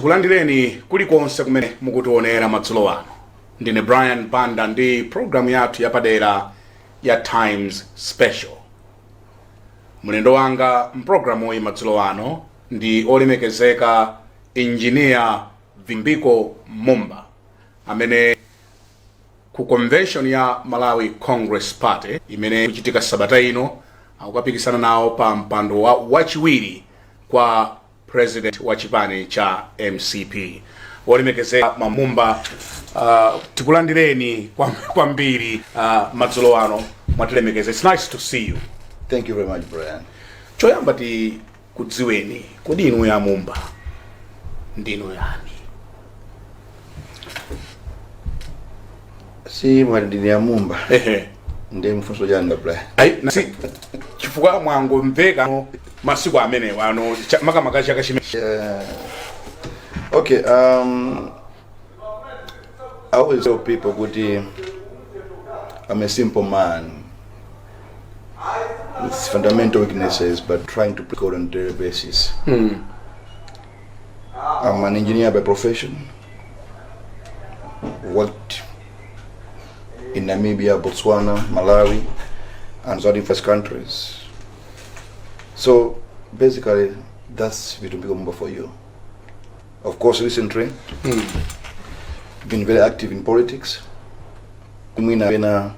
Tikulandireni kulikonse kumene mukutionera madzulo ano. Ndine Brian Banda ndi programu yathu yapadera ya Times Special. Mlendo wanga mpulogalamuyi madzulo ano ndi olemekezeka Engineer Vitumbiko Mumba, amene ku convention ya Malawi Congress Party imene ikuchitika sabata ino akukapikisana nawo pa mpando wa wachiwiri kwa president wa chipani cha MCP. Wolemekezeka Mumba, tikulandireni kwambiri madzulo ano, mwatilemekeza. It's nice to see you. Thank you very much, Brian. Choyamba tikudziweni, kodi inu ya Mumba ndinu yani? Si mwati ndine ya Mumba? Ehe. Ndiye mfunso changa, Brian? Ayi, si chifukwa mwangomveka masiku amenewa ano, makamaka chaka chimene. Yeah. Okay, I always tell people kuti I'm a simple man with fundamental weaknesses, but trying to put God on a daily basis. I'm an engineer by profession. Worked in Namibia, Botswana, Malawi, and other first countries. So basically, that's Vitumbiko Mumba for you. Of course, recently, been very active in politics. Mwina pena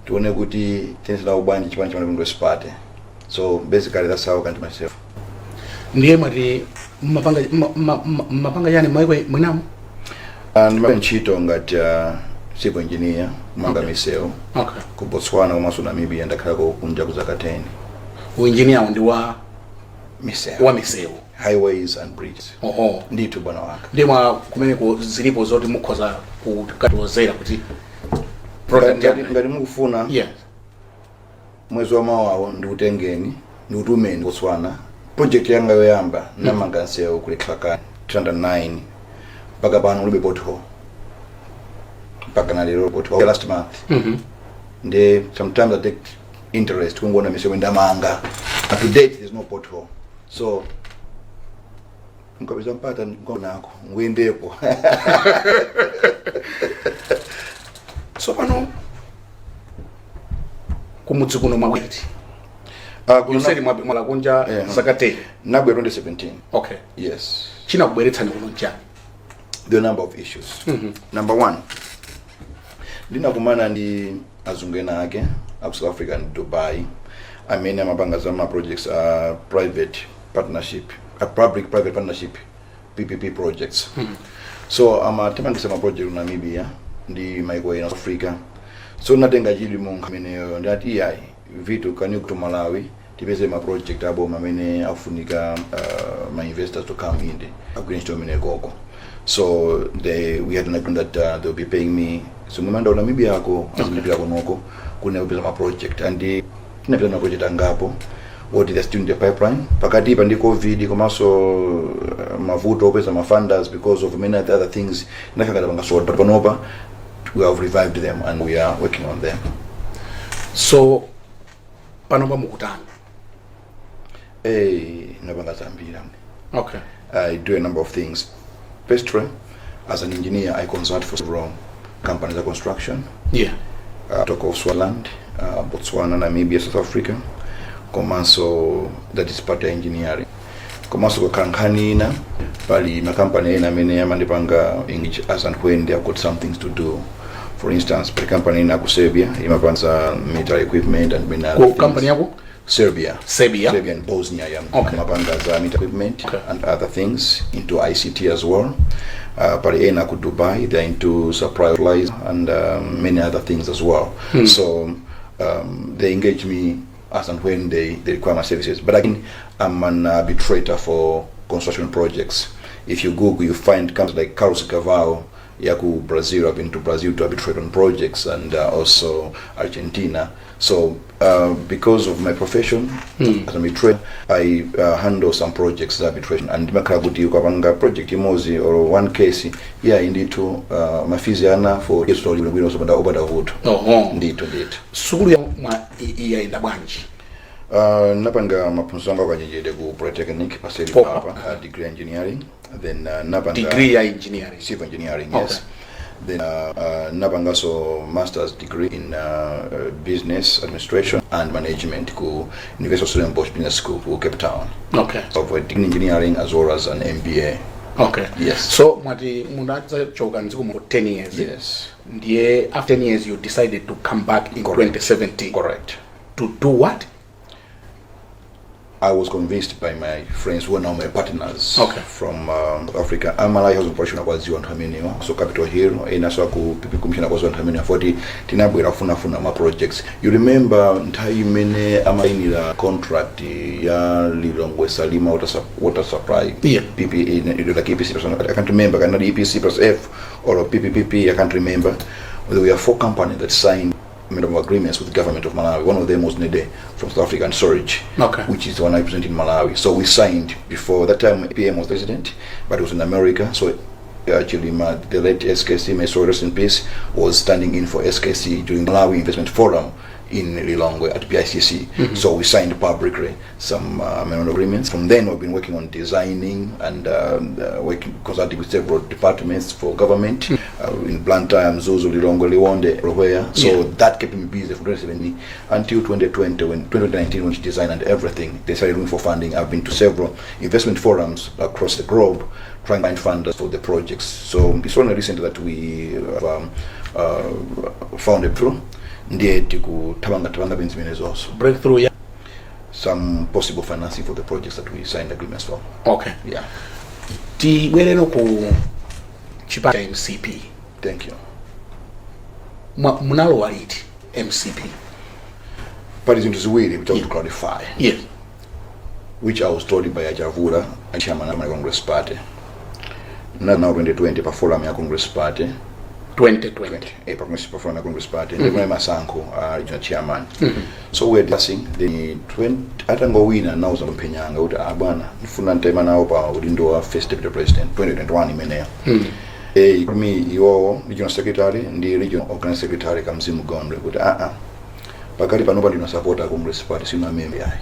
tione kuti tiyendetsa bwanji chipani cha Congress Party. So basically, that's how I can myself. Ndiye mwati mmapanga yani maiko mwinamo? And ntchito ngati civil engineer, kumanga misewu ku Botswana komanso Namibia. Ndakhalako kunja ku zaka 10. Uinjiniya ndi wa misewu. Wa misewu. Highways and bridges. Oho. Ndithu, bwana wanga. Ndiye mwa kumeneko zilipo zoti mukhoza kukatilozera kuti product Ngati mukufuna, mwezi wa mawawo ndikutengeni, ndikutumeni Botswana. Project yanga yoyamba, namanga nsewu ku Letlhakane 209, mpaka pano ulibe pothole, mpaka na lero pothole last month. Ndi sometimes I take interest kungoona misewu ndamanga, and to date there's no pothole. So nkapeza mpata nako nguyendepo. Tsopano kumudzi kuno mwabwera? Kuno You said mwakhala kunja zaka 10. Nabwera 2017. Yes. Chinakubweretsani kuno nchani? The number of issues. Number one, ndinakumana ndi azungu ena ake aku South Africa and Dubai amene amapanga za ma projects, a private partnership, a public private partnership, PPP projects. So amathamangisa ma project ku Namibia ndi maiko ena, South Africa. So natenga chidwi mu ameneyo, ndati, "Iyayi, Vitu, can you go to Malawi, tipeze ma project aboma amene afunika ma investors to come in, agwire ntchito amene koko?" So we had an agreement that they'll be paying me. So mumanda ku Namibia ako azindipira kunoko kune kupeza ma project, and tinapeza ma project angapo what they're still in the pipeline. Pakati pa ndi COVID komanso mavuto opeza ma funders because of many other things, ndakakata panga sort, but panopa we have revived them and we are working on them. So panopa mukutani? Eh, napanga zambiri. I do a number of things. Firstly, as an engineer, I consult for several companies of construction. Talk of Swaziland, Botswana, Namibia, South Africa. Komanso, that is part of engineering. Komanso kukhala nkhani ina, pali makampani ena amene amandipanga engage as and when they have got some things to do. For instance, pali company ina ku Serbia imapanga military equipment and many other Ku things. Company yako? Serbia. Serbia. Serbia and Bosnia, yeah. Amapanga za military equipment and other things, into ICT as well. Pali ena ku Dubai, they're into supply supplies and many other things as well. So they engage me as and when they require my services. But again, I'm an arbitrator for construction projects. If you Google, you find companies like Carlos Galvão, yaku Brazil. I've been to Brazil to arbitrate on projects, and also Argentina. So because of my profession as an arbitrator, I handle some projects za arbitration, and ndimakhala kuti ukapanga project imodzi or one case, yeah, ndithu, ma fees ana for years bwino opanda vuto. Ndithu, ndithu. Sukulu ya mwa iyayenda bwanji? Napanga maphunziro anga ukachenjede ku Polytechnic paseli Popa. papa, degree engineering, then napanga Degree ya engineering? Civil engineering, yes. Then napangaso master's degree in business administration and management ku University of Stellenbosch Business School ku Cape Town. So I've a degree in engineering as well as an MBA. Yes. So mwati munadzachoka mdziko mu 10 years? Yes. Ndiye after 10 years you decided to come back in Correct. 2017? Correct. To do what? I was convinced by my friends who are now my partners from Africa. Amalawi Housing Corporation akwadziwa anthu amenewa, so Capital Hill enaso aku PP Commission akwadziwa anthu amenewa, foti tinabwera kufunafuna ma projects. You remember nthawi imene amayinira contract ya Lilongwe Salima water supply? PPE, like EPC plus, I can't remember, kanali EPC plus F or PPPP, I can't remember. There were four companies that signed memorandum of agreements with the government of Malawi. One of them was Nede from South Africa and Storage, which is the one I represent in Malawi. So we signed before that time. PM was president, but it was in America. So Chilima, the late SKC, may so rest in peace, was standing in for SKC during the Malawi Investment Forum in Lilongwe at BICC. So we signed publicly some memorandum agreements. From then, we've been working on designing and working, consulting with several departments for government in Blantyre, Mzuzu, Lilongwe, Liwonde, everywhere. So that kept me busy from 2017 until 2020, when 2019, when she designed and everything, they started looking for funding. I've been to several investment forums across the globe trying to find funders for the projects. So it's only recent that we have found a through. Ndiye tikuthamanga thamanga zimene zonso. Breakthrough ya? Some possible financing for the projects that we signed agreements for. Yeah. Tibwereno ku chipani cha MCP. Thank you. Munalowa liti MCP? Pali zinthu ziwiri which I want to clarify, which I was told by Achavula and chairman of my Congress Party. Now 2020 pa forum ya Congress Party. 2020? Pa forum ya Congress Party, mm -hmm. Masankho regional chairman. So we're discussing the 20 atangowina nauza mphenyanga kuti, "Ah bwana, ndifuna ntaima nawo pa udindo wa first deputy president," 2021 imeneyo. Me iwowo regional secretary ndi regional organizing secretary Kamzimu Gondwe kuti, "Ah ah, pakati panopa ndino supporter Congress Party, sina member yayi."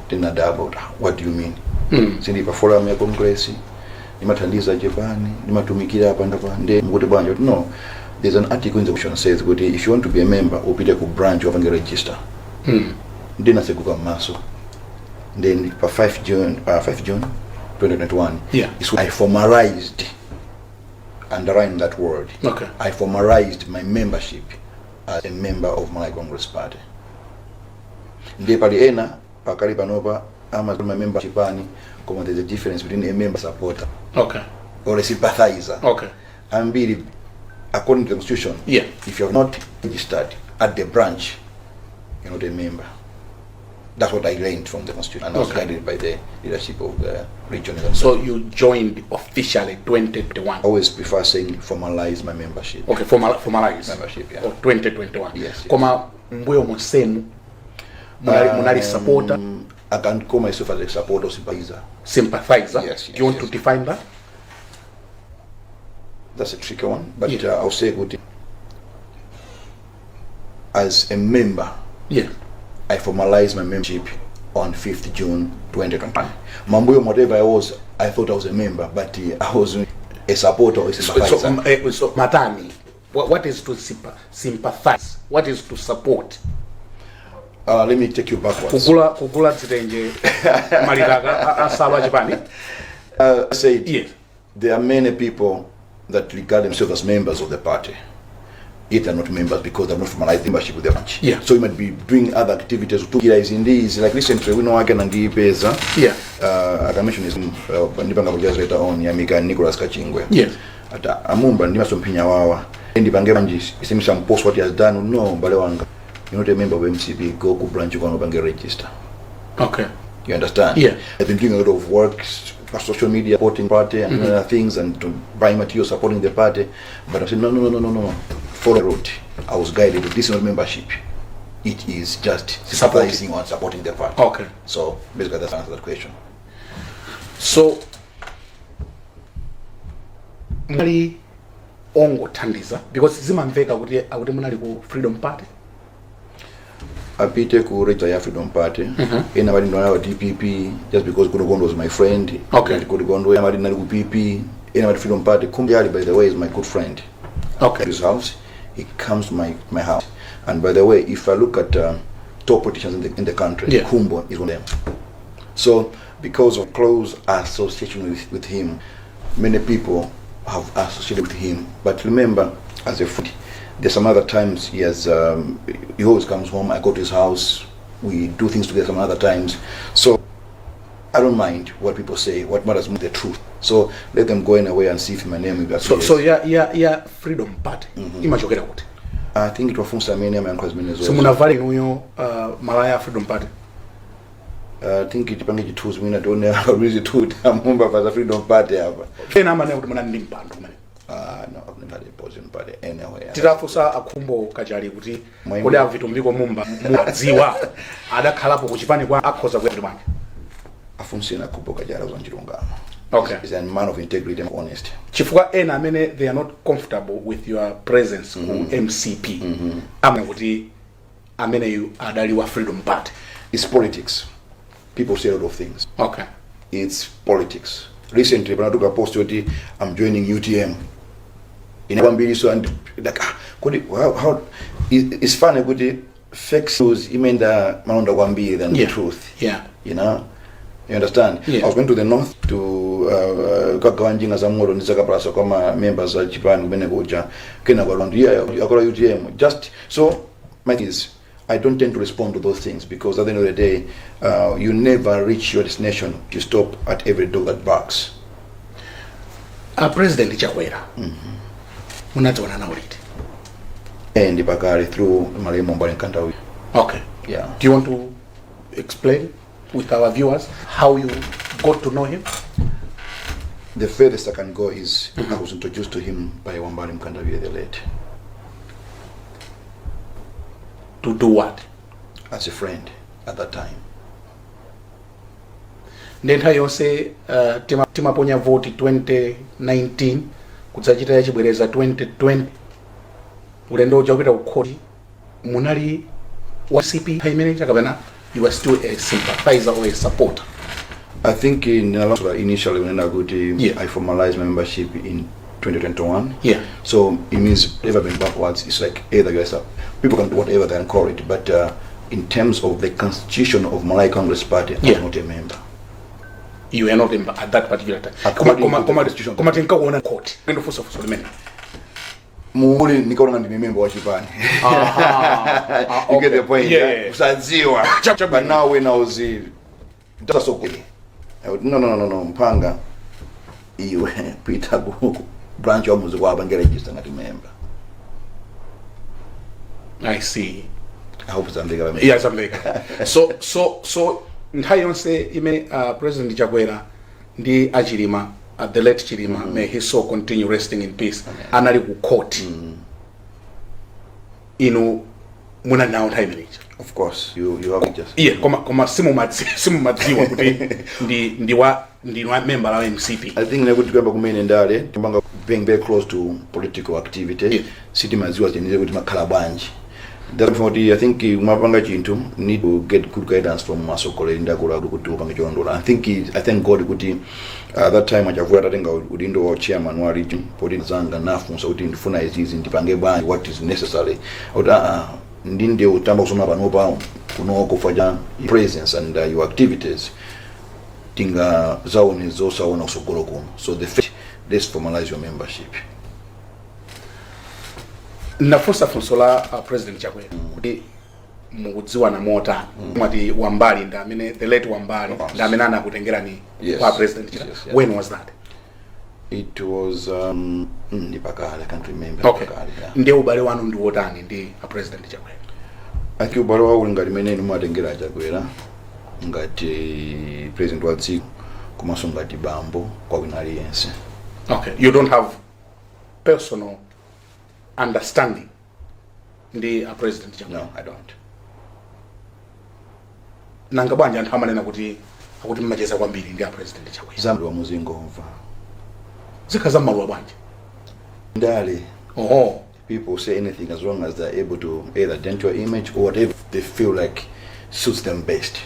Tinadabwa kuti, "Ah, what do you mean?" Sindi pa forum ya Congress, ndimathandiza chipani, ndimatumikira apa ndapa, nde mukuti bwanji? Kuti no, there's an article in the constitution says kuti if you want to be a member, upite ku branch wapange register. Ndinaseguka m'maso. Then pa 5 June, 5 June 2021 is when I formalized, underline that word, I formalized my membership as a member of my Congress Party. Ndiye pali ena pakali panopa ama member chipani, koma there's a difference between a member supporter or a sympathizer. Ambiri, according to the constitution, if you have not registered at the branch, you're not a member. That's what I learned from the constitution, and I was guided by the leadership of the region. So you joined officially 2021? I always prefer saying formalize my membership. Okay, formalize Membership, yeah. Oh, 2021? Yes. Koma mbuyo monsemu munali supporter? I can call myself as a supporter or sympathizer. Sympathizer? Yes. Do you want Yes. to define that? That's a tricky one, but I'll say good. As a member, I formalized my membership on 5th June 2021. Mambuyo, whatever I was, I thought I was a member, but I was a supporter or a sympathizer. So matani, what is to sympathize? What is to support? Let me take you backwards. Kugula zitenje, malitaka asalu achipani? I said there are many people that regard themselves as members of the party, yet they're not members because they've not formalized membership with the branch. So you might be doing other activities to is in these, like recently we know again and Yeah. I can mention his ndipanga apologize later on, Yamika Nicholas Kachingwe. Ata amumba ndimasomphenya wawa ndipange banji isemi some post what he has done. No, mbale wanga, you're not a member of MCP. Go ku branch kwanu pange register. You understand? Yeah. I've been doing a lot of work for social media, supporting party and other things, and to buy material supporting the party. But I said, no, no, no, no, no, no. Follow the route. I was guided. This is not membership. It is just sympathizing on supporting the party. So basically, that's the answer to that question. So munali ongothandiza, because zimamveka kuti akuti munali ku Freedom Party. Apite ku register ya Freedom Party. Ena amati ndinali wa DPP just because Goodall Gondwe was my friend. Goodall Gondwe, ena amati ndinali ku PP, ena amati Freedom Party. Khumbo Ali, by the way, is my good friend. His house, he comes to my house. And by the way, if I look at top politicians in the country, Khumbo is one of them. So because of close association with him, many people have associated with him. But remember, as a friend, there's some other times he always comes home. I go to his house. We do things together some other times. So I don't mind what people say. What matters more is the truth. So let them go in away and see if my name will So appears. So ya Freedom Party imachokera kuti? I think tiwafunse amene amayankhula zimenezo. Simunavale inuyo malaya ya Freedom Party? I think tipange chithunzi mwina tione apa chithunzi a Mumba pa Freedom Party apa. Ena amanena kuti munali ndi mpando kumene. No, I've never had a position party anywhere. Titafunsa a Khumbo Kachali kuti Mwaimu. kodi a Vitumbiko Mumba mudziwa, adakhalapo kuchipani kwa, akhoza kuyati bwanji? Afunse a Khumbo Kachali za chilungamo. Is a man of integrity and honest. Chifukwa ena amene they are not comfortable with your presence ku MCP amanena kuti ameneyu adali wa Freedom Party. It's politics. People say a lot of things. It's politics. Recently panatuluka post yoti I'm joining UTM. Ine kwambiri, so and like, ah, kodi how it's funny kuti fake news imayenda malonda kwambiri than the truth. You understand? Yeah. I was going to the north to kagawa njinga za moto ndi zakapalasa kwa ma members a chipani kumene kuja. Kena kwa bantu, yeah, akola UTM. Just so my thing is, I don't tend to respond to those things because at the end of the day, you never reach your destination. You stop at every dog that barks. A President Chakwera munadziwana nawo liti? And pakale through malemu Mbale Mkandawire. Yeah. Do you want to explain with our viewers how you got to know him? The furthest I can go is I was introduced to him by Wambali Mkandawire, the late. To do what? As a friend at that time. Ndi nthawi yonse timaponya voti 2019, kudzachita yachibwereza 2020, ulendo uja kupita ku khoti, munali wa CP nthawi imene kapena you were still a sympathizer or a supporter? I think in initially when I go to I formalized my membership in 2021. So it means ever been backwards. It's like either guys are, people can do whatever they can call it, but in terms of the constitution of Malawi Congress Party, I'm not a member. You were not in at that particular time. According Koma to the constitution. Koma tinkakuona court, ndofunsa funso limene. Muli nikaona ndine member wa chipani. You get the point? Yeah. Usadziwa. Chap. But now when I was just so good. I would, no, mpanga iwe pita ku branch wa muzi kwa abange register ngati member. I see. I hope zamveka pamene. Yeah, zamveka. So nthawi yonse imene President Chakwera ndi achilima, the late Chilima, may his soul continue resting in peace, anali ku court, inu munali nawo nthawi imeneyi? Of course, you have just Iye, koma simumadziwa kuti ndi wa member la MCP? I think nekuti kuyamba kumene ndale timbanga being very close to political activity, sitimadziwa chenije kuti makhala bwanji. Therefore, kuti I think mwapanga chinthu, need to get good guidance from atsogoleri ndi akuluakulu kuti upange cholondola. I thank God kuti that time achavuta atatenga udindo wa chairman wa region, poti zanga nafunsa kuti ndifuna izizi, ndipange bwanji, what is necessary, kuti ndi ndiye utamba kusoma panopa kunoko kufa cha presence and your activities, tinga zaone zosaona kusogolo kuno. So the first, let's formalize your membership. Nafunsa funso la President Chakwera kuti mukudziwana motani. Mwati Wambali ndi amene, the late Wambali, ndi amene anakutengerani Yes. kwa President Chakwera. Yes. When was that? It was ndi pakale, I can't remember. Pakale, yeah. Ndiye ubale wanu ndi wotani ndi a President Chakwera? I think ubale wawo uli ngati mene inu mumatengera Chakwera ngati president wa dziko, komanso ngati bambo kwa wina aliyense. Okay, you don't have personal understanding ndi a President Chakwera? No, I don't. Nanga bwanji anthu amanena kuti akuti mmacheza kwambiri ndi a President Chakwera? Zambiri muzingomva. Zikha zammaluwa bwanji? Ndale. Oho. People say anything as long as they're able to either dent your image or whatever they feel like suits them best.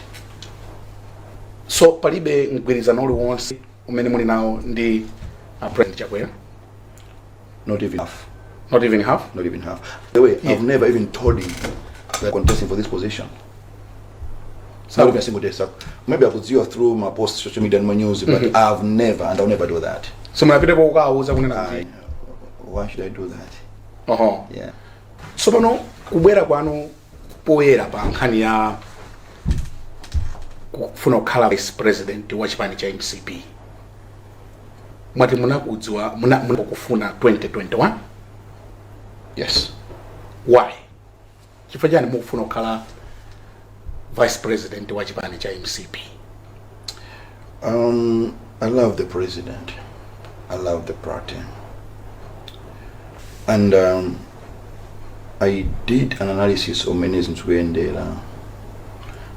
So palibe mgwirizano uliwonse umene muli nawo ndi President Chakwera? Not even half. Not even half? Not even half. The way, I've never even told him that I'm contesting for this position. Not even a single day. So maybe I could see you through my posts, social media, and my news, but I've never, and I'll never do that. So munapitapo kukawuza kunena kuti Why should I do that? Oho. Yeah. Tsopano kubwera kwanu poyera pa nkhani ya kufuna kukhala vice president wa chipani cha MCP, mwati munakudziwa muna kufuna 2021? Yes. Why? Chifukwa chani mukufuna kukhala vice president wa chipani cha MCP? I love the president. I love the party. And I did an analysis of many zinthu kuyendera.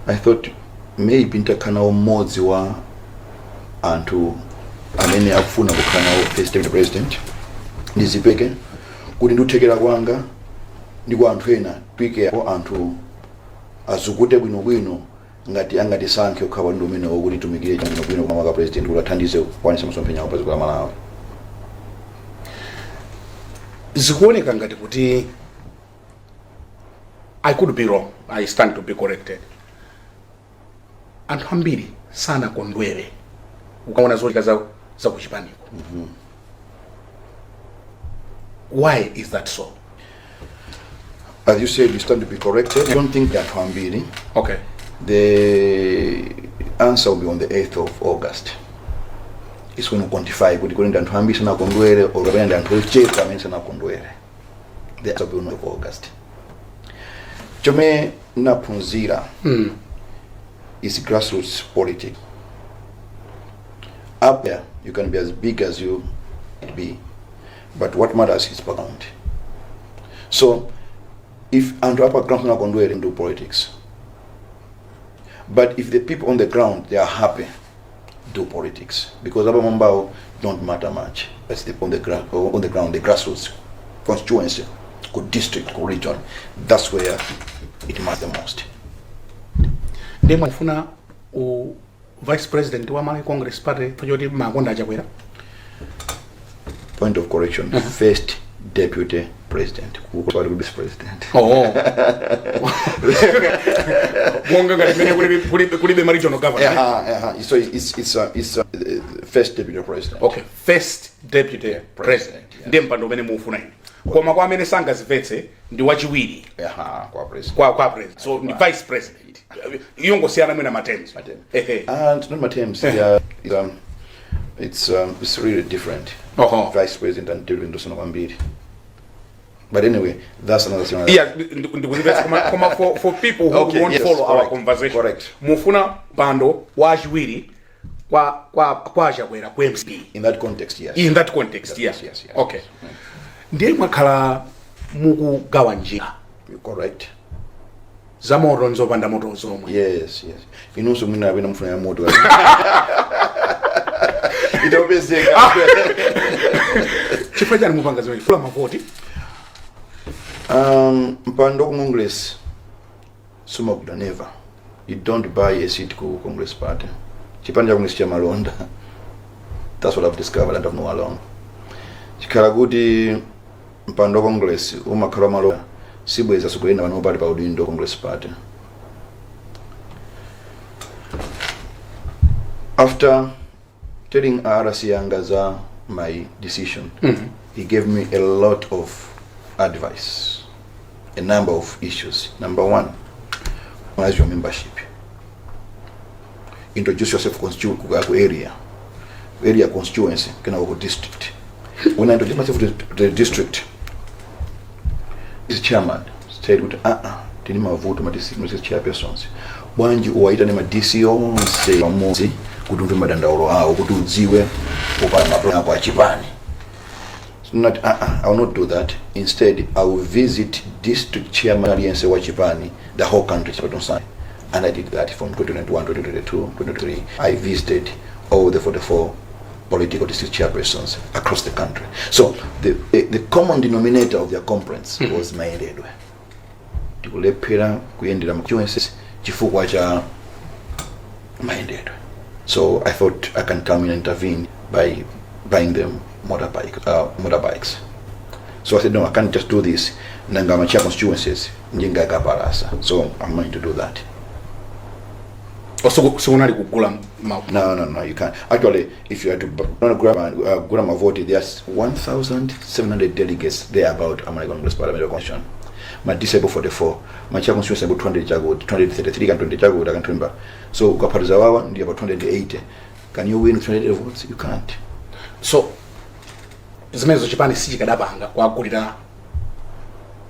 I thought maybe ntakhala umodzi wa anthu amene akufuna kukhala nawo first deputy president, ndizipeke kuti ndikuthekera kwanga ndi kwa anthu ena twike anthu azukute bwinobwino ngati angatisankhe kukhala ndi umene wokuti tumikire bwinobwino kwa president kuti athandize kukwanitsa masomphenya awo pa dziko la Malawi. Zikuoneka ngati kuti, I could be wrong, I stand to be corrected, anthu ambiri sanakondwere ukaona zochitika za kuchipaniko. Why is that so? As you said, you stand to be corrected. I don't think that ambiri. The answer will be on the 8th of August. It's going to quantify kuti kuli ndi anthu ambiri sanakondwere or kapena ndi anthu ochepa amene sanakondwere. The answer will be on the 8th of August. Chomwe naphunzira is grassroots politics. Up there, you can be as big as you be, but what matters is background. So, if anthu apa ground sanakondwere, do politics. But if the people on the ground, they are happy, do politics, because apa mambao don't matter much. That's the on the ground, on the ground, the grassroots, constituency, ku district, ku region. That's where it matters the most. Ndiye mwafuna u vice president wa Malawi Congress Party pachoti makonda aChakwera? Point of correction: first deputy president. Ku vice president. Oh, monga ngati mmene kulibe ma regional governor, eh? Yeah. So it's first deputy president. Okay, first deputy president. President, yeah. Ndiye mpando umene mufuna inu, koma kwa amene sangazimvetse ndi wachiwiri Yeah, kwa president. kwa president, so ndi vice president, yongosiyana mwina ma terms. Ma terms. Ehe. And not my terms. They are, it's really different. Oho. Vice president and deputy ndosiyana kwambiri. But anyway, that's another thing. Yeah, ndikuzimvetsa, koma for people who won't follow our conversation, mufuna mpando wachiwiri kwa Chakwera ku MCP? In that context, yes. In that context, yeah. Yes. Okay, ndiye mwakhala mukugawa njira. You're correct. Za moto nzopanda moto zomwe. Yes. Inunso mwina apena mfuna ya moto. Itopezeka. Chifukwa chani mupanga zimene fula mavoti? Mpando ku Congress sumakuda, never. You don't buy a seat ku Congress Party. Chipani cha Congress cha malonda. That's what I've discovered and I've known along. Chikhala kuti mpando wa Congress umakhala malonda, sibweza sikuena pano pali pa udindo Congress Party. After telling RC yanga za my decision, he gave me a lot of advice, a number of issues. Number one, as your membership, introduce yourself ku area constituency, kena ku district. When I introduced myself to the district, his chairman said kuti tini mavuto ma district chairpersons, bwanji uwaitane ma DC onse pamodzi kuti umve madandaulo awo, kuti udziwe upana maplan ako achipani. So not, I will not do that. Instead, I will visit district chairman aliyense wa chipani, the whole country. And I did that from 2021, 2022, 2023. I visited all the 44 Political district chairpersons across the country. So the common denominator of their complaints was mayendedwe. Tikulephera kuyendera ma constituencies chifukwa cha mayendedwe. So I thought I can come in and intervene by buying them motorbikes. So I said, "No, I can't just do this. Nanga ma chair constituencies njinga yakapalasa." So I'm going to do that. Sikunali kugula ma No, you can't. Actually, if you had to grab a vote, there's 1,700 delegates there about Amalawi Congress Parliamentary Constitution. Ma disabled 44, ma chair constituency about 200 chakuti, 233 and 20 chakuti, I can't remember. So ukapatiza wawa ndi about 280. Can you win with 280 votes? You can't. So zimenezo chipani sichikadapanga kuagulira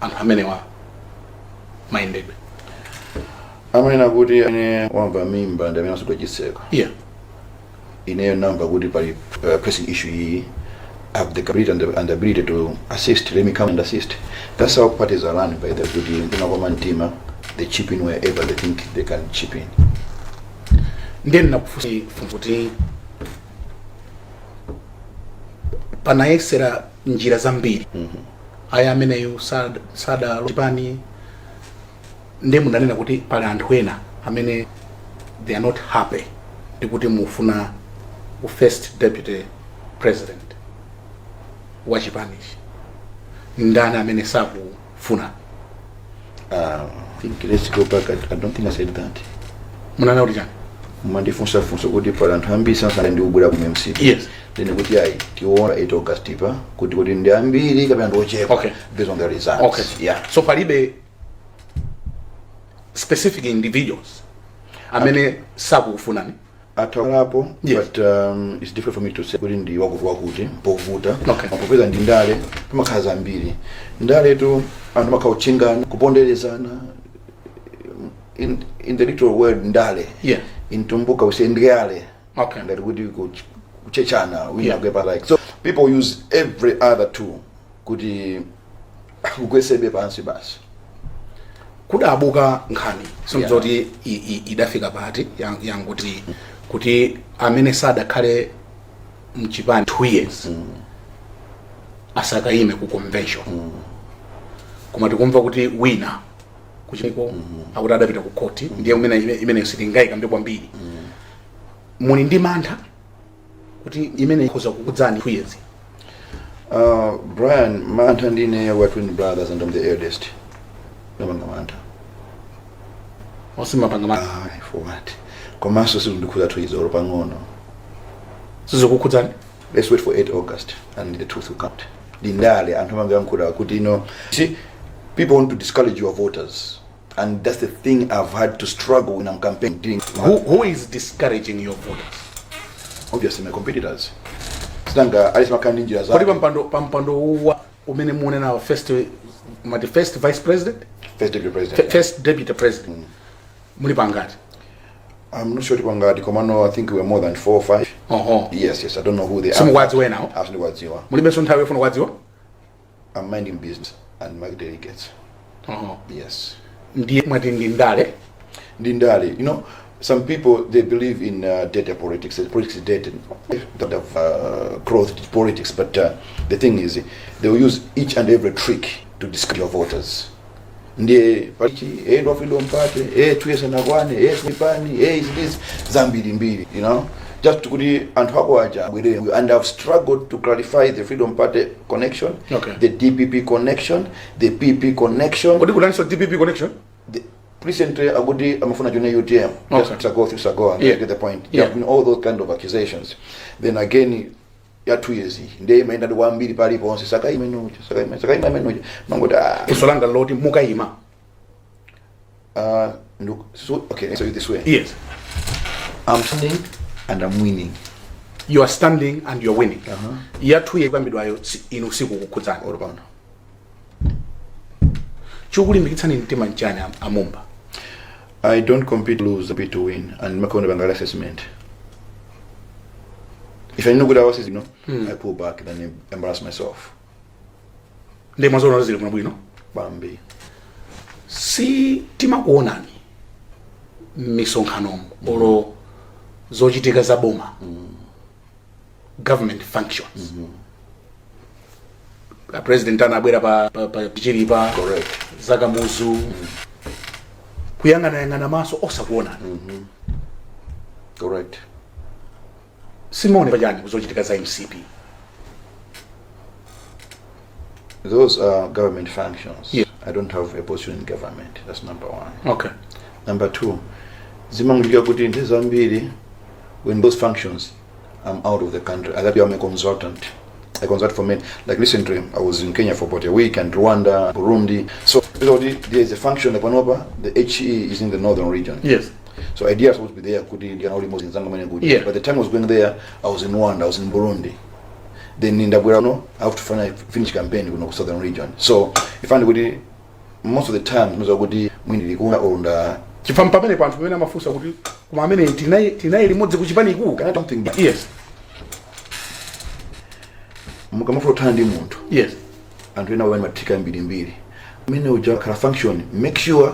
anthu amenewa mayendedwe? Amanena kuti ane wamva mimba ndi amene asudwa chitseko. Ineyo namva kuti pali pressing issue iyi. I have the capability and the ability to assist. Let me come and assist. That's how parties are run, by the kuti ndinakoma mtima, they chip in wherever they think they can chip in. Ndiye ndinakufunsa kuti panayesera njira zambiri, aya ameneyo sada chipani, ndiye mundanena kuti pali anthu ena amene they are not happy ndi kuti mufuna u first deputy president wa chipanichi. Ndani amene sakufuna? I think let's go back. I don't think I said that. Munanena kuti chani? Mandifunsafunsa kuti pali anthu ambiri sanasana ndi kubwera ku MCP. Then kuti ayi, tiona 8 August pa kuti ndi ambiri kapena ndi ochepa based on the results. Yeah. So palibe specific individuals amene sakukufunani? Athawalapo. Yes. But it's difficult for me to say kuti ndi wakuti wakuti, mpovuta. Mapopeza ndi ndale, pamakhala zambiri. Ndaletu anthu amakhala kuchingana, kuponderezana in the literal word ndale. In Tumbuka we say ndale. Ngati kuti kuchechana wina kuepa like. So people use every other tool kuti kugwesebe pansi basi. Kudabuka nkhani sinzoti idafika pati yanguti kuti amene sadakhale mchipani 2 years asakayime ku convention, koma tikumva kuti wina kuchiko akuti adapita ku khoti. Ndiye imene sitingayikambe kwambiri. Muli ndi mantha kuti imene ikhoza kukudzani 2 years? Brian, mantha ndine, we're twin brothers and I'm the eldest. Ndamanga mantha. Osimapanga mantha? Ah, for what? Komanso sizindikhuza tuyizolo pang'ono. Sizikukhudzani? Let's wait for 8 August and the truth will come. Ndindale anthu amangoyankhula kuti see, people want to discourage your voters, and that's the thing I've had to struggle when I'm campaigning. Who is discouraging your voters? Obviously my competitors. Sinanga alisi makhala ndi njira Kodi zake. pampando wa umene munenawo, first, mati first vice president? First deputy president. First deputy president, muli pangati? I'm not sure tipangati, komano I think we're more than four or five. Yes, I don't know who they are. Simukuwadziwa enawo? Sindikuwadziwa. Mulibenso nthawi yofuna kuwadziwa? I'm minding business and my delegates. Yes. Ndiye mwati ndi ndale? Ndi ndale. Some people, they believe in data politics. Politics is dead that have clothed politics, but the thing is, they will use each and every trick to discourage your voters. Ndiye pachi ndo Freedom Party, 2 years anakwane, sipani, is this zambiri mbiri, just kuti anthu ako aja abwerere. And I've struggled to clarify the Freedom Party connection, the DPP connection, the PP connection. Kodi kunalinso DPP connection? Recently akuti amafuna join UTM. Just to go through Sago and get the point. There have been all those kind of accusations. Then again, ya 2 years iyi ndiye imaenda ndi kwambiri paliponse, sakaima inuja, sakaima, sakaima imenuja, mangoti ah. Funso langa loti mukayima? Look, so okay, so this way. Yes. I'm standing and I'm winning. You are standing and you are winning. Ya 2 years kuyambidwayo inu sikukukhudzani? Olo pano. Chikulimbikitsani mtima nchani, amumba? I don't compete to lose, I compete to win, and make bangala assessment. If I know good hours, I pull back then embarrass myself. Ndiye mwazoona zili bwino bwino? Bambi. Si timakuonani m'misonkhanomo olo zochitika za boma. Government functions, a president anabwera pa Chilipa. Correct. Za Kamuzu, kuyang'anayang'ana maso osakuonana. Correct. Simone pachani kuzochitika za MCP? Those are government functions. Yeah. I don't have a position in government. That's number one. Number two, zimangochitika kuti nthawi zambiri when those functions, I'm out of the country. I I'm a consultant. I consult for men. Like recently, I was in Kenya for about a week, and Rwanda, Burundi. So there is a function like panopa, the HE is in the northern region. So idea was supposed to be there, kuti ndikanauli mozi nzanga mene kuti. Yeah. By the time I was going there, I was in Rwanda, I was in Burundi. Then ndabwera no, I have to finish campaign kuno ku southern region. So if I kuti most of the time muza kuti mwindi likuna or nda Chifukwa pamene panthu pamene amafunsa kuti koma amene tinayi limodzi kuchipaniku. Can I something? Yes. Mukamafuna kuthala ndi munthu, anthu ena pamene mathika mbirimbiri amene uja khala function, make sure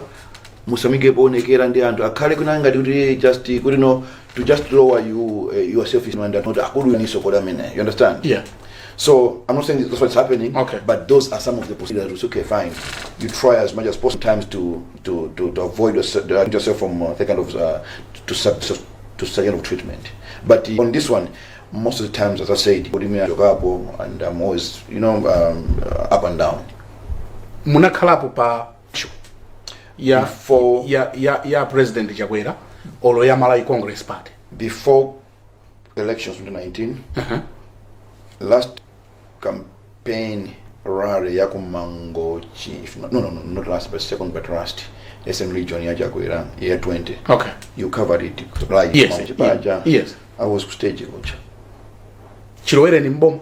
musamike poonekera ndi anthu akhale kuna ngati kuti just kuti no, to just lower you yourself is and not akulu niso koda amene, you understand? Yeah. So I'm not saying that's what's happening, Okay. but those are some of the possibilities. Okay, fine, you try as much as possible times to avoid yourself from that kind of to sub, sub, to such kind of treatment. But on this one, most of the times, as I said, putting me and I'm always up and down. Munakhalapo pa ya Before ya President Chakwera olo ya Malawi Congress Party? Before elections 2019, last campaign rally ya kumangochi, if not, no, not last but second but last, Eastern Region ya Chakwera, year 20. You covered it live. Yes. Mangochi paja. Yes. I was stage coach. Chilowereni mboma?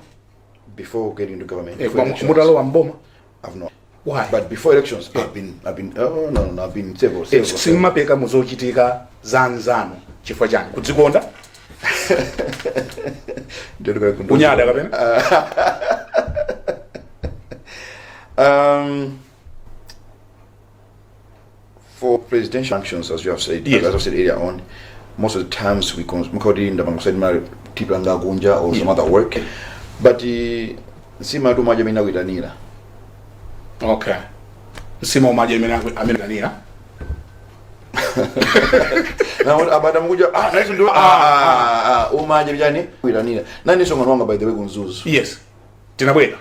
Before getting into government. Eh, Before elections. Mutalowa mboma? I've not. Why? But before elections, I've been, oh no, I've been several, several, several. Simmapeka muzochitika za anzanu chifukwa chani? Kudzikonda, kunyada kapena? For presidential functions, as you have said, as I've said earlier on, most of the times we tipanga kunja or some other work, but nsima tu maja mina kuitanira. Okay, nsima umaja imene amene kanira. Na abada mukuja ah nice ndo umaja bijani kuitanira. Nani songa nwanga, by the way, ku Mzuzu. Yes, tinabwera.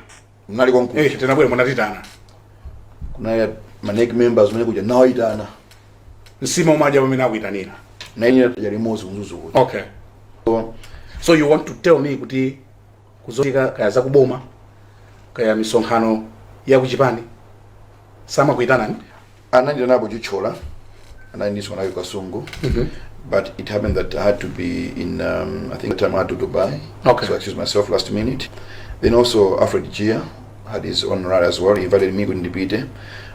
Mnali konku. Eh, tinabwera, munatitana. Kuna ma NEC members mene kuja nawaitana. Nsima umaja pamene akuitanira. Na ine ya limodzi ku Mzuzu kuja. Okay. So, so you want to tell me kuti kuzochitika kaya zakuboma kaya misonkhano ya kuchipani samakuitanani? Ananditanapo Chithyola, anandiswa nayo Kasungu, but it happened that I had to be in I think the time I had to Dubai, so I excused myself last minute. Then also Alfred Gia had his own rally as well. He invited me kuti ndipite,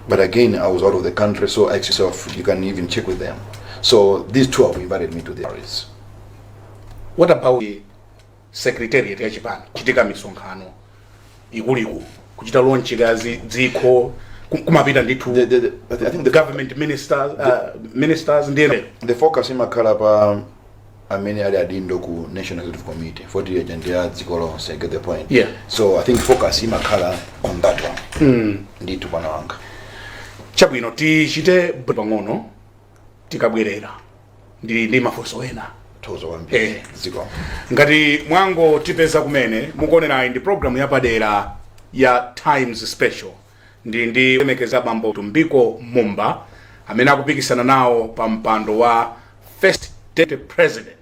but again I was out of the country, so I excused myself. You can even check with them. So these two have invited me to the rallies. What about the secretariat ya chipani, kuchitika misonkhano ikuluikulu, kuchita launch ya dziko, kumapita ndithu I think the government ministers ndiye? The focus imakhala pa amene ali adindo ku National Executive Committee 40 agent ya dziko lonse, get the point? Yeah. So I think focus imakhala on that one ndithu, bwana wanga. Chabwino, tichite pang'ono, tikabwerera ndi mafunso ena. Thokoza kwambiri. Eh. Dziko. Ngati mwango tipeza kumene mukuonerayi, ndi programu yapadera ya Times Special. Ndi lemekeza bambo Vitumbiko Mumba amene akupikisana nawo pa mpando wa First Deputy President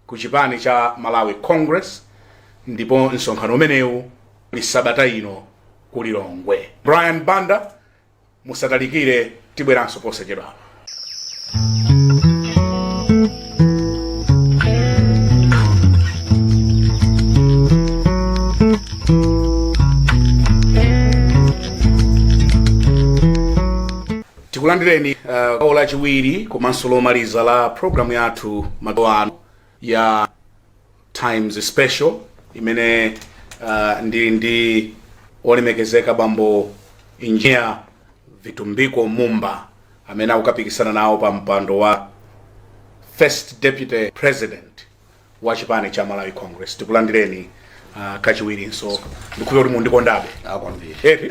ku chipani cha Malawi Congress, ndipo msonkhano umenewu uli sabata ino ku Lilongwe. Brian Banda, musatalikire, tibweranso posachedwapa. Tikulandireni gawo lachiwiri komanso lomaliza la programu yathu madzulo ano ya Times Special, imene ndi olemekezeka bambo Engineer Vitumbiko Mumba amene akukapikisana nawo pa mpando wa First Deputy President. Wa chipani cha Malawi Congress. Tikulandireni kachiwirinso. Ndikhulupirira kuti mundikondabe. Akwambiri. Eti?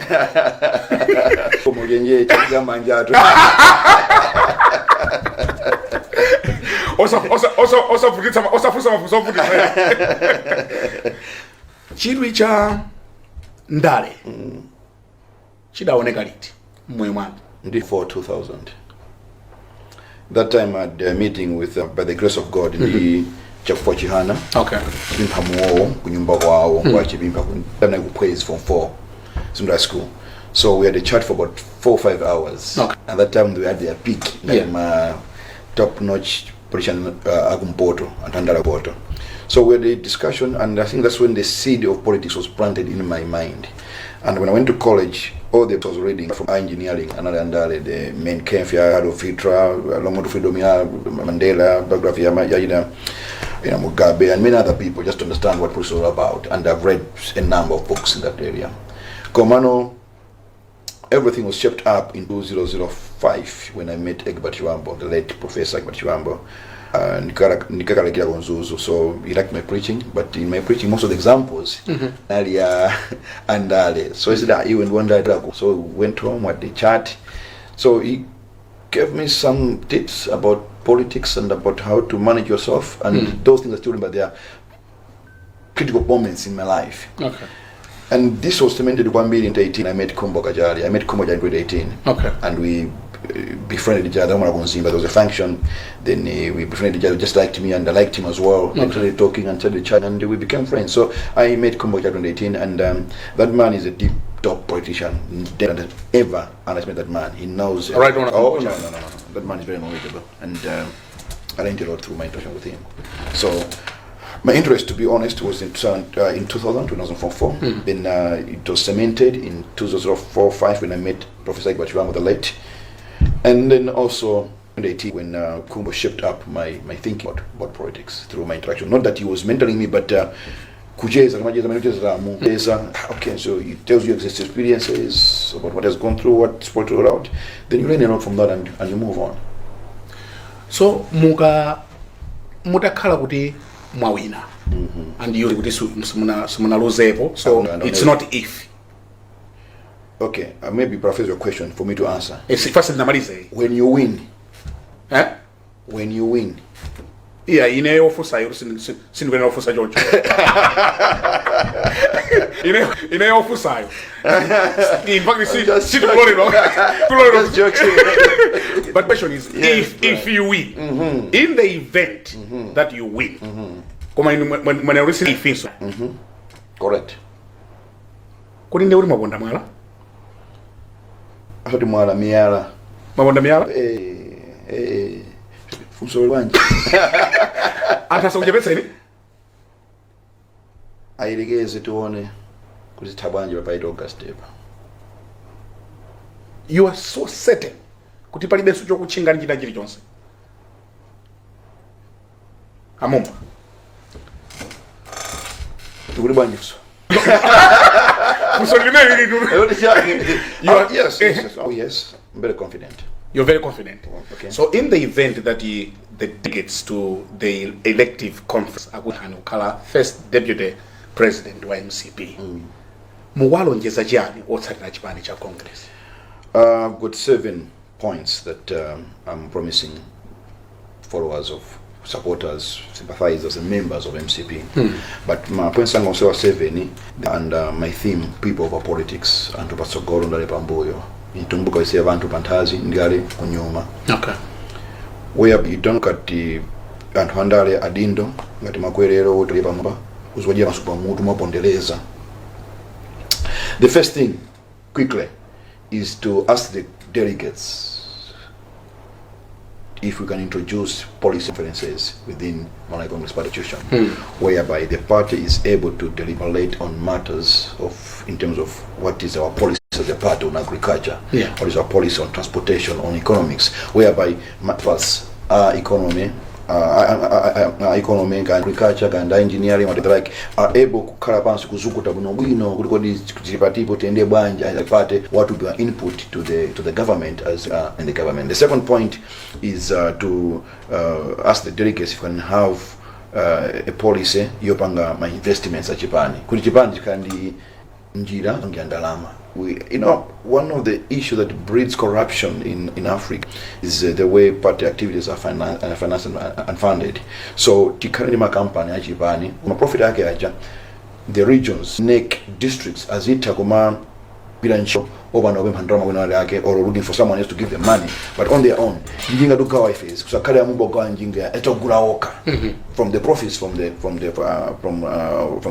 Muchenje chakuja manjatu. Osavutitsa, osafunsa mafunso ovutitsa. Chidwi cha ndale chidaoneka liti mmoyo mwanu? Ndi for 2000. That time I had a meeting with, by the grace of God, ndi Chakufwa Chihana. Chipimpha muwowo kunyumba kwawo kwa Chipimpha ku Phwezi, form 4 secondary school. So we had a chat for about 4 or 5 hours. And that time they had their peak, like ma top notch politician akumpoto anthu andale poto. So we had a discussion, and I think that's when the seed of politics was planted in my mind. And when I went to college, all the I was reading from engineering another andale, the main camp ya Adolf Hitler, Long Road to Freedom ya Mandela, biography ya Mugabe and many other people, just to understand what politics is all about. And I've read a number of books in that area. Komano everything was shaped up in 2005 when I met Egbert Chibambo, the late Professor Egbert Chibambo. Ndikakalalikira ku Mzuzu. So he liked my preaching, but in my preaching most of the examples ali ya andale. So he said, "Ah, iwe ndi wandale." So we went home, had the chat. So he gave me some tips about politics and about how to manage yourself, and those things I still remember. They are critical moments in my life. And this was cemented kwambiri in 2018. I met Khumbo Kachali. I met Khumbo Kachali in 2018. And we befriended each other. There was a function. Then we befriended each other, just liked me and I liked him as well. Then started talking and started chatting, and we became friends. So I met Khumbo Kachali in 2018, and that man is a deep top politician. Never ever underestimate that man. He knows. Right on. Oh, no. That man is very knowledgeable, and I learned a lot through my interaction with him. So my interest, to be honest, was in 2000, 2004. Then it was cemented in 2004 5 when I met Professor Egbert Chibambo, the late. And then also in 2018 when Khumbo shaped up my thinking about politics through my interaction. Not that he was mentoring me, but kucheza, kumacheza, macheza, mcheza. Okay, so he tells you his experiences about what has gone through, what's what all out. Then you learn a lot from that and you move on. So muka mutakhala kuti mwawina and you kuti simunaluzepo, so No, it's no. not if. Okay, maybe paraphrase your question for me to answer. It's first ndinamalize. When you win, Eh? when you win, Iya, ine yofunsayo sindikuyenera kufunsa choncho. Ine yofunsayo, in fact, sitikuloledwa kuloledwa. Just joking. But question is, if if you win, in the event that you win, koma inu mwene uli ifinso. Correct. Kuti ndi uli mwaponda mwala. Asati mwala, miyala. Mwaponda miyala. Eh, eh, funso bwanji? Anthu asakuchepetseni. Ayelekeze tione kuti zitha bwanji pa 8 August apa. You are so certain kuti palibenso chokutchinga ndi china chilichonse, amumba? Tikuti bwanji funso? Funso limene lili You Yes. Oh yes, I'm very confident. You're very confident. Okay. So in the event that the delegates to the elective conference akuti kukhala first deputy president wa MCP, muwalonjeza chiyani otsatira chipani cha Congress? I've got seven points that I'm promising followers of supporters, sympathizers, and members of MCP. But my points are also seven, and my theme, people over politics, anthu patsogolo, ndale pambuyo. Mtumbuka isiye anthu panthazi, ndale kunyuma. Where you don't look at the anthu andale, adindo ngati makwerero otali pamwamba, uziwajira maso pamutu mwapondereza. The first thing quickly is to ask the delegates if we can introduce policy conferences within Malawi Congress Party institution, whereby the party is able to deliberate on matters of, in terms of what is our policy as a party on agriculture, what is our policy on transportation, on economics, whereby first our economy, economy and agriculture and engineering, what like, are able kukhala pansi kuzukuta bwinobwino kuti kodi tili patipo, tiyende bwanji as a party, what will be our input to the government as in the government. The second point is to ask the delegates if we can have a policy yopanga ma investments achipani, kuti chipani chikhala ndi njira ya ndalama. We, you know, one of the issues that breeds corruption in Africa is the way party activities are financed and funded. So tikhale ndi makampani achipani, ma profit ake aja the regions, NEC districts azitha kumagwira ntchito opanda kupempha ndalama kwina wale ake or looking for someone else to give them money, but on their own. Njinga tugawa ifezi, kusakhale amumba kugawa njinga, etogula okha from the profits from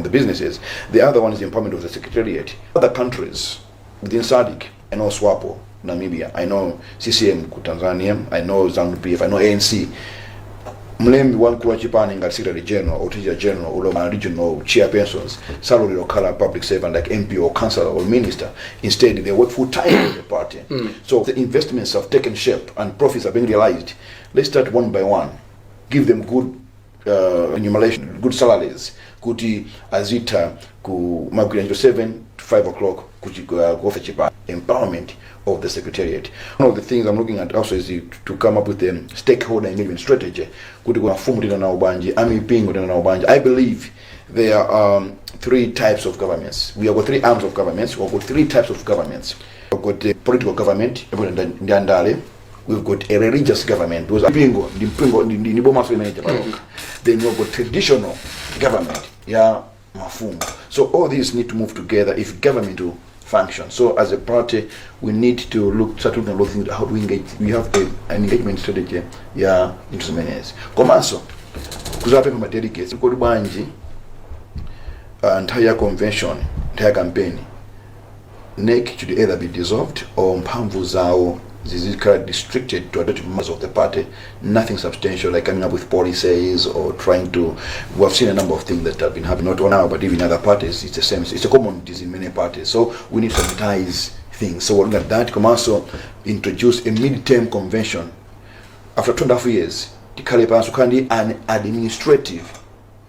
the businesses. The other one is the empowerment of the secretariat. Other countries within SADC, I know SWAPO, Namibia, I know CCM ku Tanzania, I know ZANU PF, I know ANC, mlembi wamkulu wa chipani ngati secretary general or treasurer general or regional chairpersons salary okhala public servant like MP or councillor or minister. Instead, they work full time in the party. So the investments have taken shape and profits are being realized. Let's start one by one, give them good remuneration, good salaries, kuti azitha kumagwira ntchito 7 to 5 o'clock kuti kuofa chipani. Empowerment of the secretariat. One of the things I'm looking at also is to come up with a stakeholder engagement strategy, kuti kuna mafumu tina nawo bwanji, amipingo tina nawo bwanji. I believe there are three types of governments. We have got three arms of governments. We've got three types of governments. We've got the political government, ndi andale. We've got a religious government, because mpingo ndi mpingo, ndi boma imene paloka. Then we've got traditional government ya mafumu. So all these need to move together if government to function. So as a party, we need to look start looking at those things. How do we engage? We have an engagement strategy ya inthu zimenezi, komanso kuzapempha ma delegates kuti bwanji nthawi ya convention, nthawi ya campaign, NEC should either be dissolved or mphamvu zawo zizikhala restricted to adoptive members of the party, nothing substantial like coming up with policies or trying to. We have seen a number of things that have been happening, not on our, but even other parties. It's the same. It's a common disease in many parties. So we need to sanitize things. So we're looking at that. Komanso introduce a mid-term convention after 2.5 years. Tikhale pansi, kukhala ndi an administrative